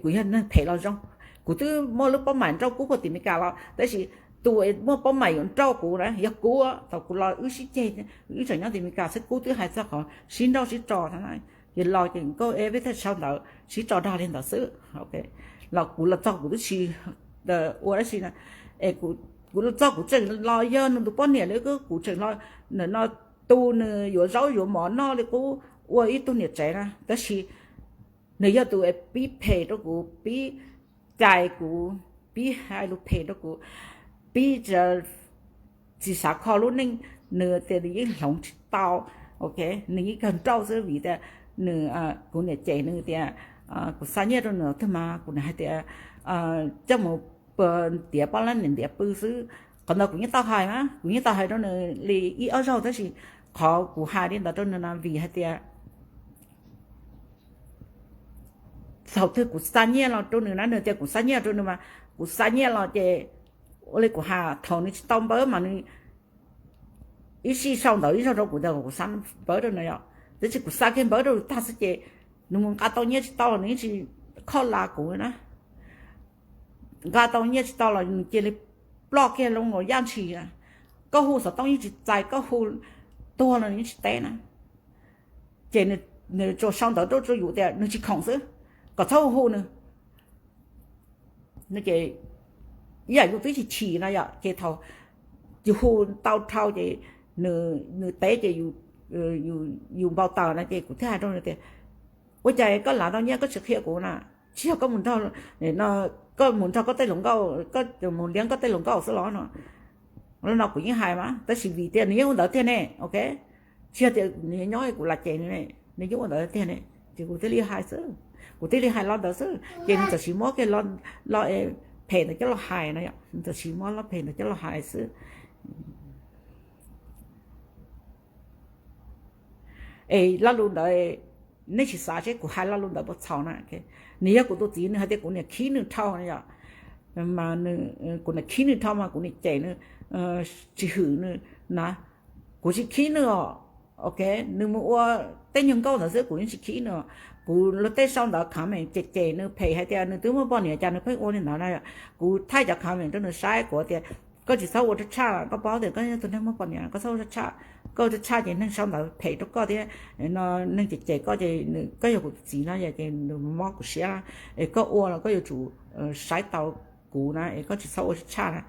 Kuv yog neeg phem los zoo, kuv twb muaj lub paub maim nrauj Kub puag tim Meskas los tab sis tus muaj paub maim yuav nrauj kuv na yog Kub. Thaum kuv los wb sib ceg, wb tseem nyob tim Meskas xwb Kub twb hais txog qhov sib nrauj sib tso na. Ces los ces nkauj Eb peb thiaj sau ntawv sib tso dag li ntawd xwb. Los kuv los txog kuv twb tsis ua dab tsi na, es kuv los txog kuv tseem los yog nws tus poj niam li, kuv tseem los no tu nws yuav zaub yuav mov noj li qub ua ib tug niam tsev na. Tab sis nws yog tus pib phem rau kuv, pib cais kuv, pib hais lus phem rau kuv, pib tsis xav kho lub neej. Nws tias nws yeej hloov tsis tau, ok, nws yeej kawg nrauj xwb vim tias nws, kuv niam cem nws tias kuv xa nyiaj rau nws twg mas kuv niam hais tias coj mus tiav poj lab niam ntiav pw xwb. Qhov ntawd kuv yeej tau hais na, kuv yeej tau hais rau nws li ib ob zaug tab sis qhov kuv hais li ntawd rau nws no vim hais tias thaum twg kuv xa nyiaj los rau nws na, nws tias kuv xa nyiaj rau nws mas kuv xa nyiaj los ces ua li kuv hais thaum nws tsis tau npawb mas nws ib sij sau ntawv ib zaug rau kuv tias kuv xa npawb rau nws yom, tab sis kuv xa kiag npawb rau nws tag xwb ces nws mus nqa tau nyiaj tsis tau los nws yeej tsis khoj las kuv na. Nqa tau nyiaj tsis tau los nws cia li ploj kiag loo los yaj ntshis. Koj hu xov tooj yeej tsis txais, koj hu tuag los nws yeej tsis teb na. Ces nws tsuas sau ntawv rau yus tias nws tsis khoom xwb, kom txhob hu hu nws. Ces ib yam yus twb chim chim no yom, ces thaum yus hu tau dhau ces nws teb ces yus npau taws no ces kuv thiaj hais rau nws tias ua cas koj lav tau nyiaj koj tsis qhia kuv na? Tsis yog koj mus nrog, koj mus nrog koj tej hluas nkauj, koj mus liab koj tej hluas nkauj xwb los no? Los no kuv yeej hais mas tab sis vim tias nws yeej ua ntawd tiag ne, ok. Tsis yog tias nws nyob kuv lam cem nws ne, nws yeej ua ntawd tiag ne. Ces kuv thiaj li hais xwb, kuv thiaj li hais lo ntawd xwb ces nws txawm siv muab kiag lo phem ntawd coj los hais no, nws txawm siv muab lo phem ntawd coj los hais xwb. Es lo lus ntawd nej tsis xav seb kuv hais lo lus ntawd puas txhaum na. Nws yog kuv tus txiv, nws hais tias kuv niam khib nws dhau no yom, mas kuv niam khib nws dhau mas kuv niam cem nws, tsis hwm nws na. Kuv tsis khib nws os, ok. Nws mus ua tej nyuag nkauj ntawd xwb kuv yeej tsis khib nws. Kuv luag tej sau ntawv comment cem cem nws phem hais tias nws twb muaj poj niam cas nws pheej ua li ntawd na. Kuv thaij cov comment rau nws saib, kuv tias koj tsis txhob ua rab tshaj, koj paub tias koj yog tus neeg muaj poj niam, koj txhob ua rab tshaj. Koj ua rab tshaj ces neeg sau ntawv phem rau koj thiab no, neeg cem cem koj ces koj yog kuv tus txiv no yom, ces nws mob kuv siab. Es koj ua los koj yuav tsum saib taus kuv na, es koj tsis txhob ua rab tshaj na.